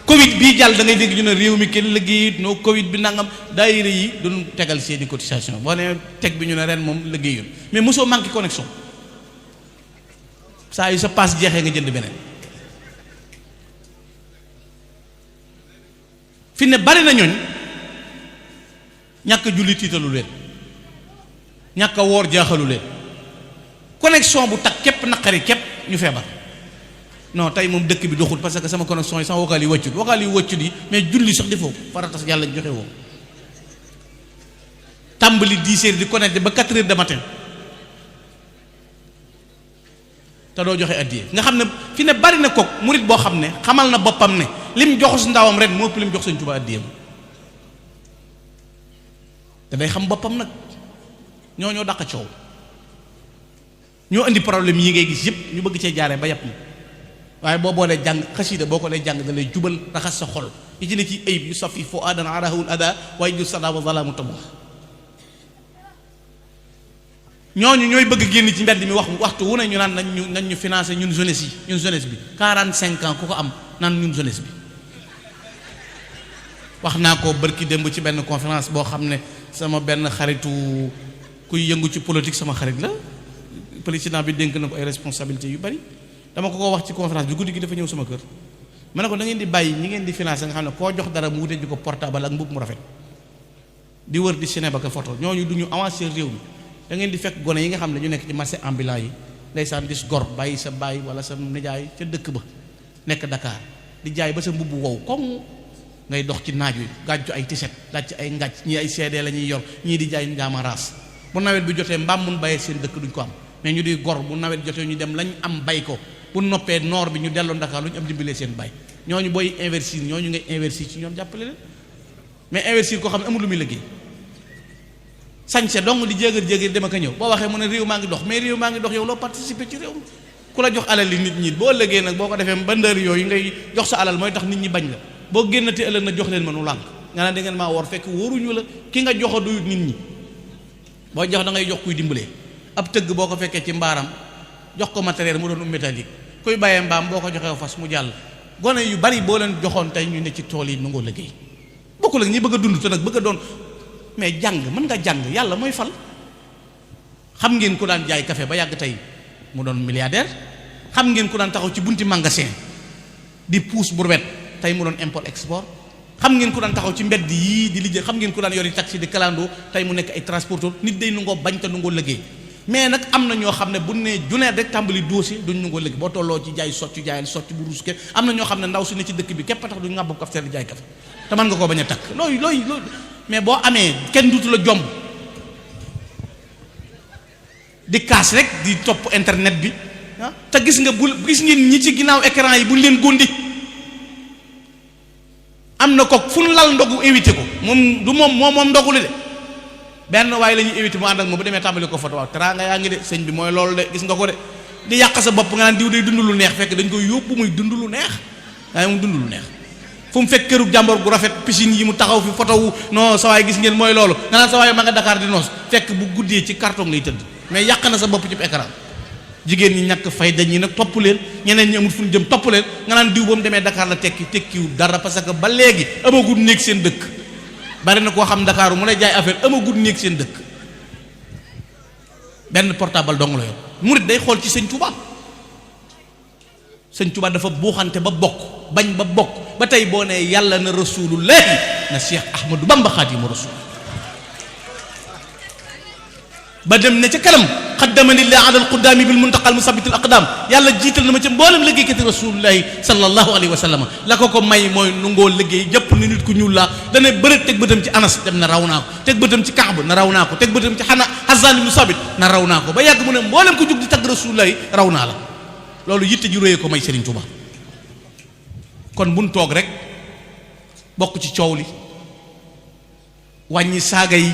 Covid bii jàll da ngay dégg ñu ne réew mi kenn liggéeyut noo Covid bi nangam daayira yi duñ tegal seeni cotisation boo ne teg bi ñu ne ren moom liggéeyul mais mosoo manqué connexion saa yu sa paas jeexee nga jënd beneen fi ne bari na ñooñ ñàkk a julli tiitalu leen ñàkk a woor jaaxalu leen connexion bu takk képp naqari képp ñu feebar non tey moom dëkk bi doxul parce que sama connexion yi sama vocal yi wàccut yi mais julli sax defoo farata yàlla joxe woo tàmbali 10 heures di connecté ba 4 heures de matin te doo joxe addiye nga xam ne fi ne bari na kook murit boo xam ne xamal na boppam ne lim joxu si ndawam ren moo ëpp lim jox Sëñ Tuubaa addiyam te day xam boppam nag ñoo dàq coow ñoo indi problème yi ngay gis yëpp ñu bëgg cee jaaree ba yàpp na waaye boo boolee jàng xasiida boo ko dee jàng da lay jubal raxas sa xol yi ci ne ci ayib yu safi foo adan arahul ada waaye ju sada wa zalamu tabu ñooñu ñooy bëgg génn ci mbedd mi waxtu wu ne ñu naan nañ ñu financé ñun jeunesse bi 45 ans ku ko am naan ñun jeunesse bi wax naa ko bërki démb ci benn conférence boo xam ne sama benn xaritu kuy yëngu ci politique sama xarit la président bi dénk na ko ay responsabilités yu bari dama ko wax ci conférence bi guddi gi dafa ñëw sama kër ma ne ko da ngeen di bàyyi ñi ngeen di financé nga xam ne koo jox dara mu wute ji ko portable ak mbubb mu rafet di wër di ciné ba ko photo ñooñu du ñu avancé réew mi da ngeen di fekk gone yi nga xam ne ñu nekk ci marché ambulant yi ndeysaan dis gor bàyyi sa baay wala sa nijaay ca dëkk ba nekk Dakar di jaay ba sa mbubb wow koŋ ngay dox ci naaj wi gàjju ay tiset laaj ci ay ngàcc ñii ay CD la ñuy yor ñii di jaay njaama raas bu nawet bi jotee mbaam mun bàyyee seen dëkk duñ ko am mais ñu di gor bu nawet jotee ñu dem lañ am bay ko bu noppee noor bi ñu delloo Dakar lu ñu am dimbalee seen bay ñooñu booy investir ñooñu ngay investir ci ñoom jàppale leen mais investir koo xam ne amul lu muy liggéey sañse dong di jéegar dem ak a ñëw boo waxee mu ne réew maa ngi dox mais réew maa ngi dox yow loo participer ci réew mi ku la jox alal li nit ñi boo ëllëgee nag boo ko defee bandeur yooyu ngay jox sa alal mooy tax nit ñi bañ la boo génnatee ëllëg na jox leen ma nu lànk nga naan da ngeen maa wor fekk wóoruñu la ki nga jox a doyut nit ñi boo jox da ngay jox kuy dimbalee ab tëgg boo ko fekkee ci mbaaram jox ko matériel mu doon métallique kuy bàyyee mbaam boo ko joxee fas mu jàll gone yu bari boo leen joxoon tey ñu ne ci tool yi nangoo liggéey bokkul ak ñi bëgg a dund te nag bëgg a doon mais jàng mën nga jàng yàlla mooy fal xam ngeen ku daan jaay café ba yàgg tey mu doon milliardaire xam ngeen ku daan taxaw ci bunti magasin di puus brouette tey mu doon import export xam ngeen ku daan taxaw ci mbedd yii di liggéey xam ngeen ku daan yori taxi di kalandoo tey mu nekk ay transporteur nit day nangoo bañ te nangoo liggéey mais nag am na ñoo xam ne bu ne juneet rek tàmbali dossier duñ nangoo liggéey boo tolloo ci jaay soccu jaayal soccu bu ruus ke am na ñoo xam ne ndaw su ne ci dëkk bi képp tax duñ ngàbbu kaf di jaay café te mën nga koo bañ a takk loolu mais boo amee kenn duutu la jomb di kaas rek di topp internet bi ah te gis ngeen ñi ci ginnaaw écran yi buñ leen góndi am na ko fu ñu lal ndogu invité ko moom du moom ndogu li de benn waaye la ñuy invité mu ànd ak moom bu demee tàmbali ko photo waaw teraanga yaa ngi de sëñ bi mooy loolu de gis nga ko de di yàq sa bopp nga naan diw day dund lu neex fekk dañ koy yóbbu muy dund lu neex waaye mu dund lu neex fu mu fekk kërug jàmbor gu rafet piscine yi mu taxaw fi photo wu non sa waay gis ngeen mooy loolu nga naan sa waay ma nga Dakar di noos fekk bu guddee ci carton lay tëdd mais yàq na sa bopp ci écran jigéen ñi ñàkk fay dañi nag topp leen ñeneen ñi amul fu ñu jëm topp leen nga naan diw ba mu demee Dakar la tekkiwul dara parce que ba léegi amagul néeg seen dëkk bari na koo xam Dakar mu lay jaay affaire amagul néeg seen dëkk benn portable dong la yor murit day xool ci sëñ Touba dafa buuxante ba bokk bañ ba bokk ba tey boo ne yàlla na rasulullahi na Cheikh Ahmadou Bamba Xaadimu Rasul ba dem ne ca kanam xaddamani llah ala alquddaami bil muntaqal musabbitil aqdam yàlla jiital na ma ca mboolem liggéeykati rasulullahi sallallahu alayhi wa sallam la ko may mooy nungoo liggéey jëpp ni nit ku ñuul laa dana bëri teg bëtam ci Anas dem na raw naa ko teg bëtam ci Kaab na raw naa ko teg bëtam ci Hassan ibn Sabit na raw naa ko ba yàgg mu ne mboolem ko jug di tagg rasulullahi raw naa la loolu yitte ju réye ko may Serigne Touba kon buñ toog rek bokk ci coow li wàññi saaga yi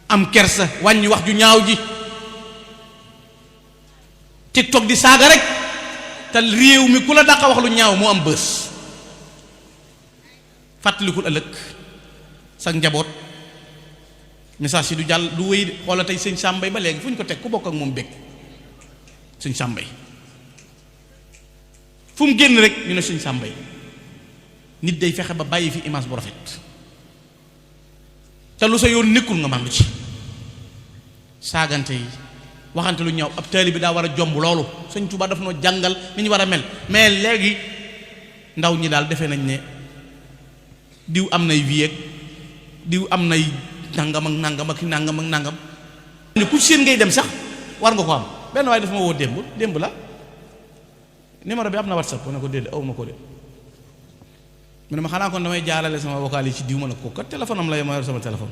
am kersa wàññi wax ju ñaaw ji TikTok di saaga rek te réew mi ku la dàqa wax lu ñaaw moo am bës fàttalikul ëllëg sa njaboot message yi du jàll du wéy de xoola tey sëñ Sàmbay ba léegi fu ñu ko teg ku bokk ak moom bég sëñ Sàmbay fu mu génn rek ñu ne sëñ Sàmbay nit day fexe ba bàyyi fi image bu rafet te lu sa yoon nekkul nga màndu ci saagante yi waxante lu ñaaw ab taalibe bi daa war a jomb loolu sëñ Tuubaa daf noo jàngal ni ñu war a mel mais léegi ndaw ñi daal defee nañ ne diw am nay vie ak diw am nay nangam ak nangam ak nangam ak nangam ne ku seen ngay dem sax war nga ko am benn waaye dafa ma woo démb la numéro bi am na WhatsApp ma ne ko déedéet aw ma ko de mu ne ma xanaa kon damay jaarale sama vocal yi ci diw ma ne ko kat téléphone am la ma yor sama téléphone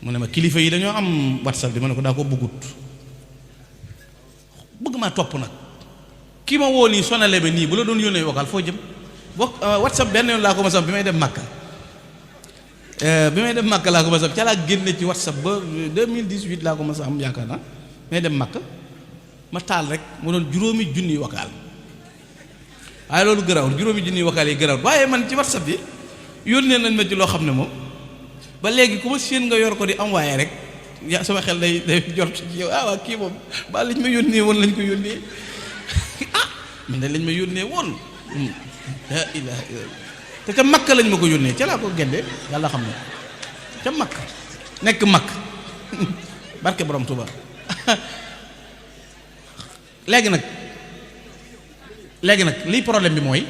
mu ne ma kilifa yi dañoo am WhatsApp bi ma ne ko daa ko bëggut maa topp nag kii ma woo nii sonale ba nii bu la doon yónnee vocal foo jëm WhatsApp benn yoon laa ko ma sam bi may dem Makka laa ko ma sam ca laa génne ci WhatsApp ba 2018 laa ko ma sam yaakaar naa may dem Makka ma taal rek mu doon juróomi junniy vocal waaye loolu gërawul juróomi junniy vocal yi gërawul waaye man ci WhatsApp bi yónnee nañ ma ci loo xam ne moom ba léegi ku ma séen nga yor ko di envoyé rek ya sama xel day jot ci yow waa kii moom ba lañ ma yónnee woon lañ ko yónnee man de lañ ma yónnee woon la ilaha illallah te ca Makka lañ ma ko yónnee ca laa ko génde yàlla xam ne ca Makka nekk Makka barke borom Tuuba léegi nag liy problème bi mooy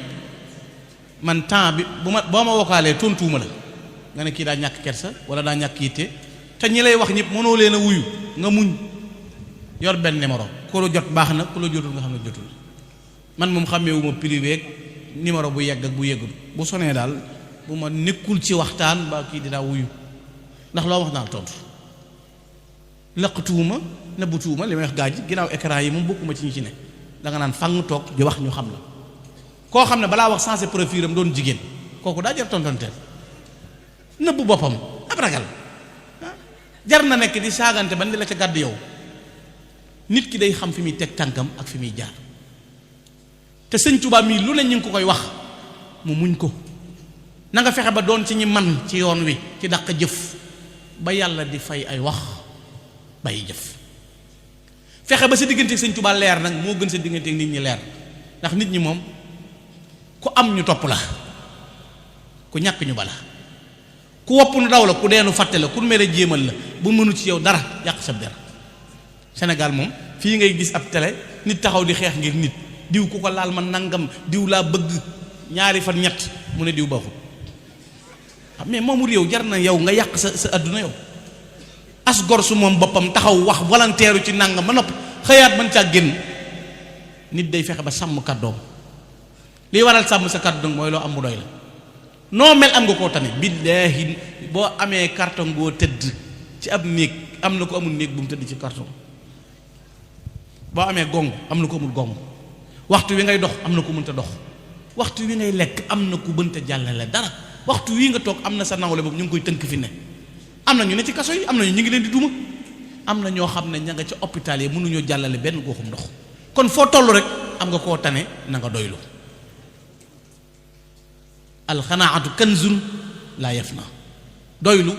man temps bi boo ma wokaalee tontuuma la nga ne kii daa ñàkk kersa wala daa ñàkk yitte te ñi lay wax ñëpp mënoo leen a wuyu nga muñ yor benn numéro ku la jot baax na ku la jotul nga xam ne jotul man moom xàmmeewuma privé ak numéro bu yegg ak bu yeggul bu sonee daal bu ma nekkul ci waxtaan ba kii dinaa wuyu ndax loo wax naa tontu laqatuwuma nëbbatuwuma li may wax gaa ji ginnaaw écran yi moom bokkuma ci ñi ci ne da nga naan fang toog di wax ñu xam la koo xam ne balaa wax sensé profil am doon jigéen kooku daa jar tontonteel nëbb boppam ab ragal jar na nekk di saagante ban di la ca gàdd yow nit ki day xam fi muy teg tànkam ak fi muy jaar te sëñ Tuubaa mii lu ne ñu ngi ko koy wax mu muñ ko na nga fexe ba doon ci ñi man ci yoon wi ci dàq jëf ba yàlla di fay ay wax bàyyi jëf fexe ba sa diggante sëñ Tuubaa leer nag moo gën sa diggante nit ñi leer ndax nit ñi moom ku am ñu topp la ku ñàkk ñu bala ku wopp nu daw la ku deenu fàtte la ku mere jéemal la bu mënu ci yow dara yàq sa der Sénégal moom fii ngay gis ab télé nit taxaw di xeex ngir nit diw ku ko laal ma nangam diw laa bëgg ñaari fan ñett mu ne diw baaxul mais moomu réew jar na yow nga yàq sa adduna yow as gor su moom boppam taxaw wax volontaire ci nangam ba nopp xëyaat mën caa génn nit day fexe ba sàmm kàddoom liy waral sàmm sa kàddu mooy loo am mu doy la noo mel am nga koo tane billaahi boo amee carton goo tëdd ci ab néeg am na ko amul néeg bu mu tëdd ci carton boo amee gong am na ko amul gong waxtu wi ngay dox am na ko mënta dox waxtu wi ngay lekk am na ku mënta jàllale dara waxtu wi nga toog am na sa nawle boobu ñu ngi koy tënk fi ne am na ñu ne ci kaso yi am na ñu ngi leen di duma am na ñoo xam ne ña nga ci hôpital yi mënuñoo jàllale benn goxum ndox kon foo toll rek am nga koo tane na nga doylu alxanaatu kanzun laa yafna doylu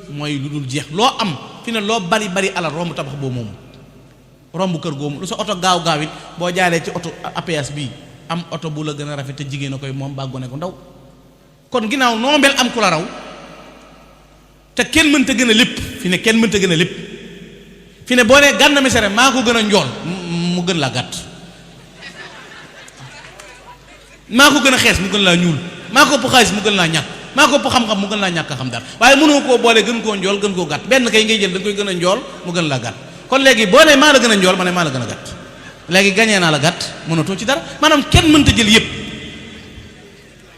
mooy lu dul jeex loo am fi ne loo bari bari alal romb tabax boo moomu romb kër goomu lu sa oto gaaw gaaw it boo jaaree ci oto APS bii am oto bu la gën a rafet te jigéen a koy moom baa gone ko ndaw kon ginnaaw noo mel am ku la raw te kenn mënta gën a lépp fi ne kenn mënta gën a lépp fi ne boo nee Gana Messere maa ko gën a njool mu gën laa gàtt maa ko gën a xees mu gën laa ñuul maa ko ëpp xaalis mu gën laa ñàkk maa ko ëpp xam-xam mu gën laa ñàkk a xam dara waaye mënoo koo boole gën koo njool gën koo gàtt benn kay ngay jël da nga koy gën a njool mu gën laa gàtt kon léegi boo nee maa la gën a njool ma ne maa la gën a gàtt léegi gañee naa la gàtt mënatoo ci dara maanaam kenn mënta jël yëpp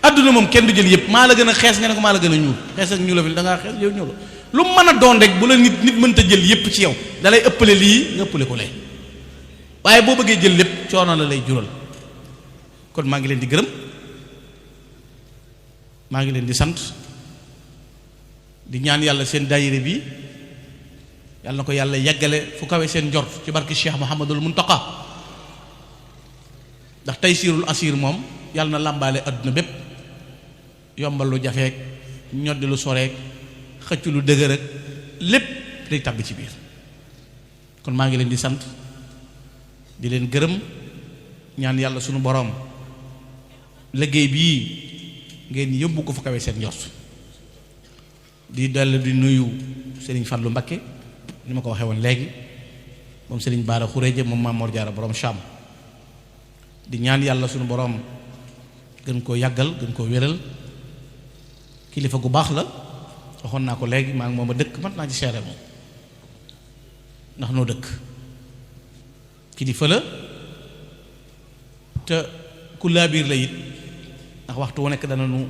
adduna moom kenn du jël yëpp maa la gën a xees nga ne ko maa la gën a ñuul xees ak ñuula fi da ngaa xees yow ñuula lu mën a doon rek bu la nit mënta jël yëpp ci yow da lay ëppale lii nga ëppale ko lee waaye boo bëggee jël lépp coono la lay jural kon maa ngi leen di gërëm maa ngi leen di sant di ñaan yàlla seen daayira bi yàlla na ko yàlla yeggale fu kawe seen njort ci barki Cheikh Mouhamadul Muntaqa ndax Taysirul Asir moom yàlla na làmbaale adduna bépp yombal lu jafeek ñoddi lu soreek xëcc lu dëgër ak lépp day tàbbi ci biir kon maa ngi leen di sant di leen gërëm ñaan yàlla sunu boroom liggéey bii ngeen yóbbu ko fu kawe seen njort di dellu di nuyu Serigne Fallou Mbakke ni ma ko waxee woon léegi moom Serigne Bara Khourédia moom Maam Mor Jaara borom Cham di ñaan yàlla sunu boroom gën koo yàggal gën koo wéral kilifa gu baax la waxoon naa ko léegi maa ngi moom a dëkk mat naa ci seere moom ndax noo dëkk kilifa la te ku laabiir la it ndax waxtu wu nekk dana nu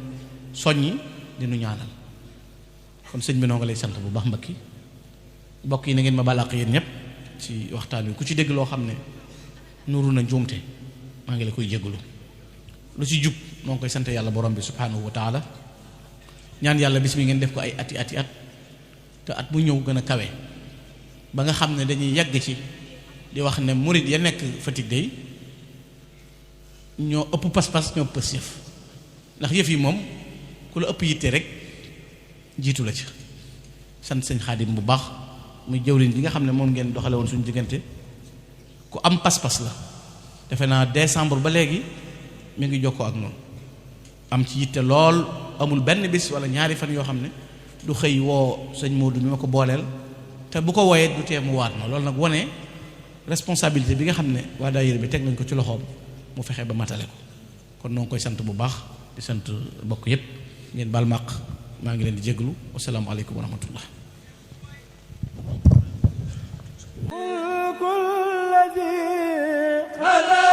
soññi di nu ñaanal kon sëñ bi noo nga lay sant bu baax mbakki mbokk yi na ngeen ma balaq yéen ñëpp ci waxtaan wi ku ci dégg loo xam ne nuru na njuumte maa ngi la koy jégalu lu ci jub noo ngi koy sant yàlla borom bi subhanahu wa taala ñaan yàlla bis bi ngeen def ko ay ati at te at bu ñëw gën a kawe ba nga xam ne dañuy yàgg ci di wax ne murid ya nekk Fatick day ñoo ëpp pas-pas ñoo ëpp yëf ndax yëf yi moom ku la ëpp yitte rek jiitu la ci sant sëñ Xaadim bu baax muy jëwriñ bi nga xam ne moom ngeen doxale woon suñu diggante ku am pas-pas la defe naa décembre ba léegi mi ngi jokkoo ak noonu am ci yitte lool amul benn bis wala ñaari fan yoo xam ne du xëy woo sëñ Modou mi ma ko booleel te bu ko wooyee du tee mu waat ma loolu nag wone responsabilité bi nga xam ne waa daayira bi teg nañ ko ci loxoom mu fexe ba matale ko kon noo ngi koy sant bu baax di sant bokk yépp ngeen baal màq maa ngi leen di jéglu wasalaamu aleykum wa rahmatullah هلا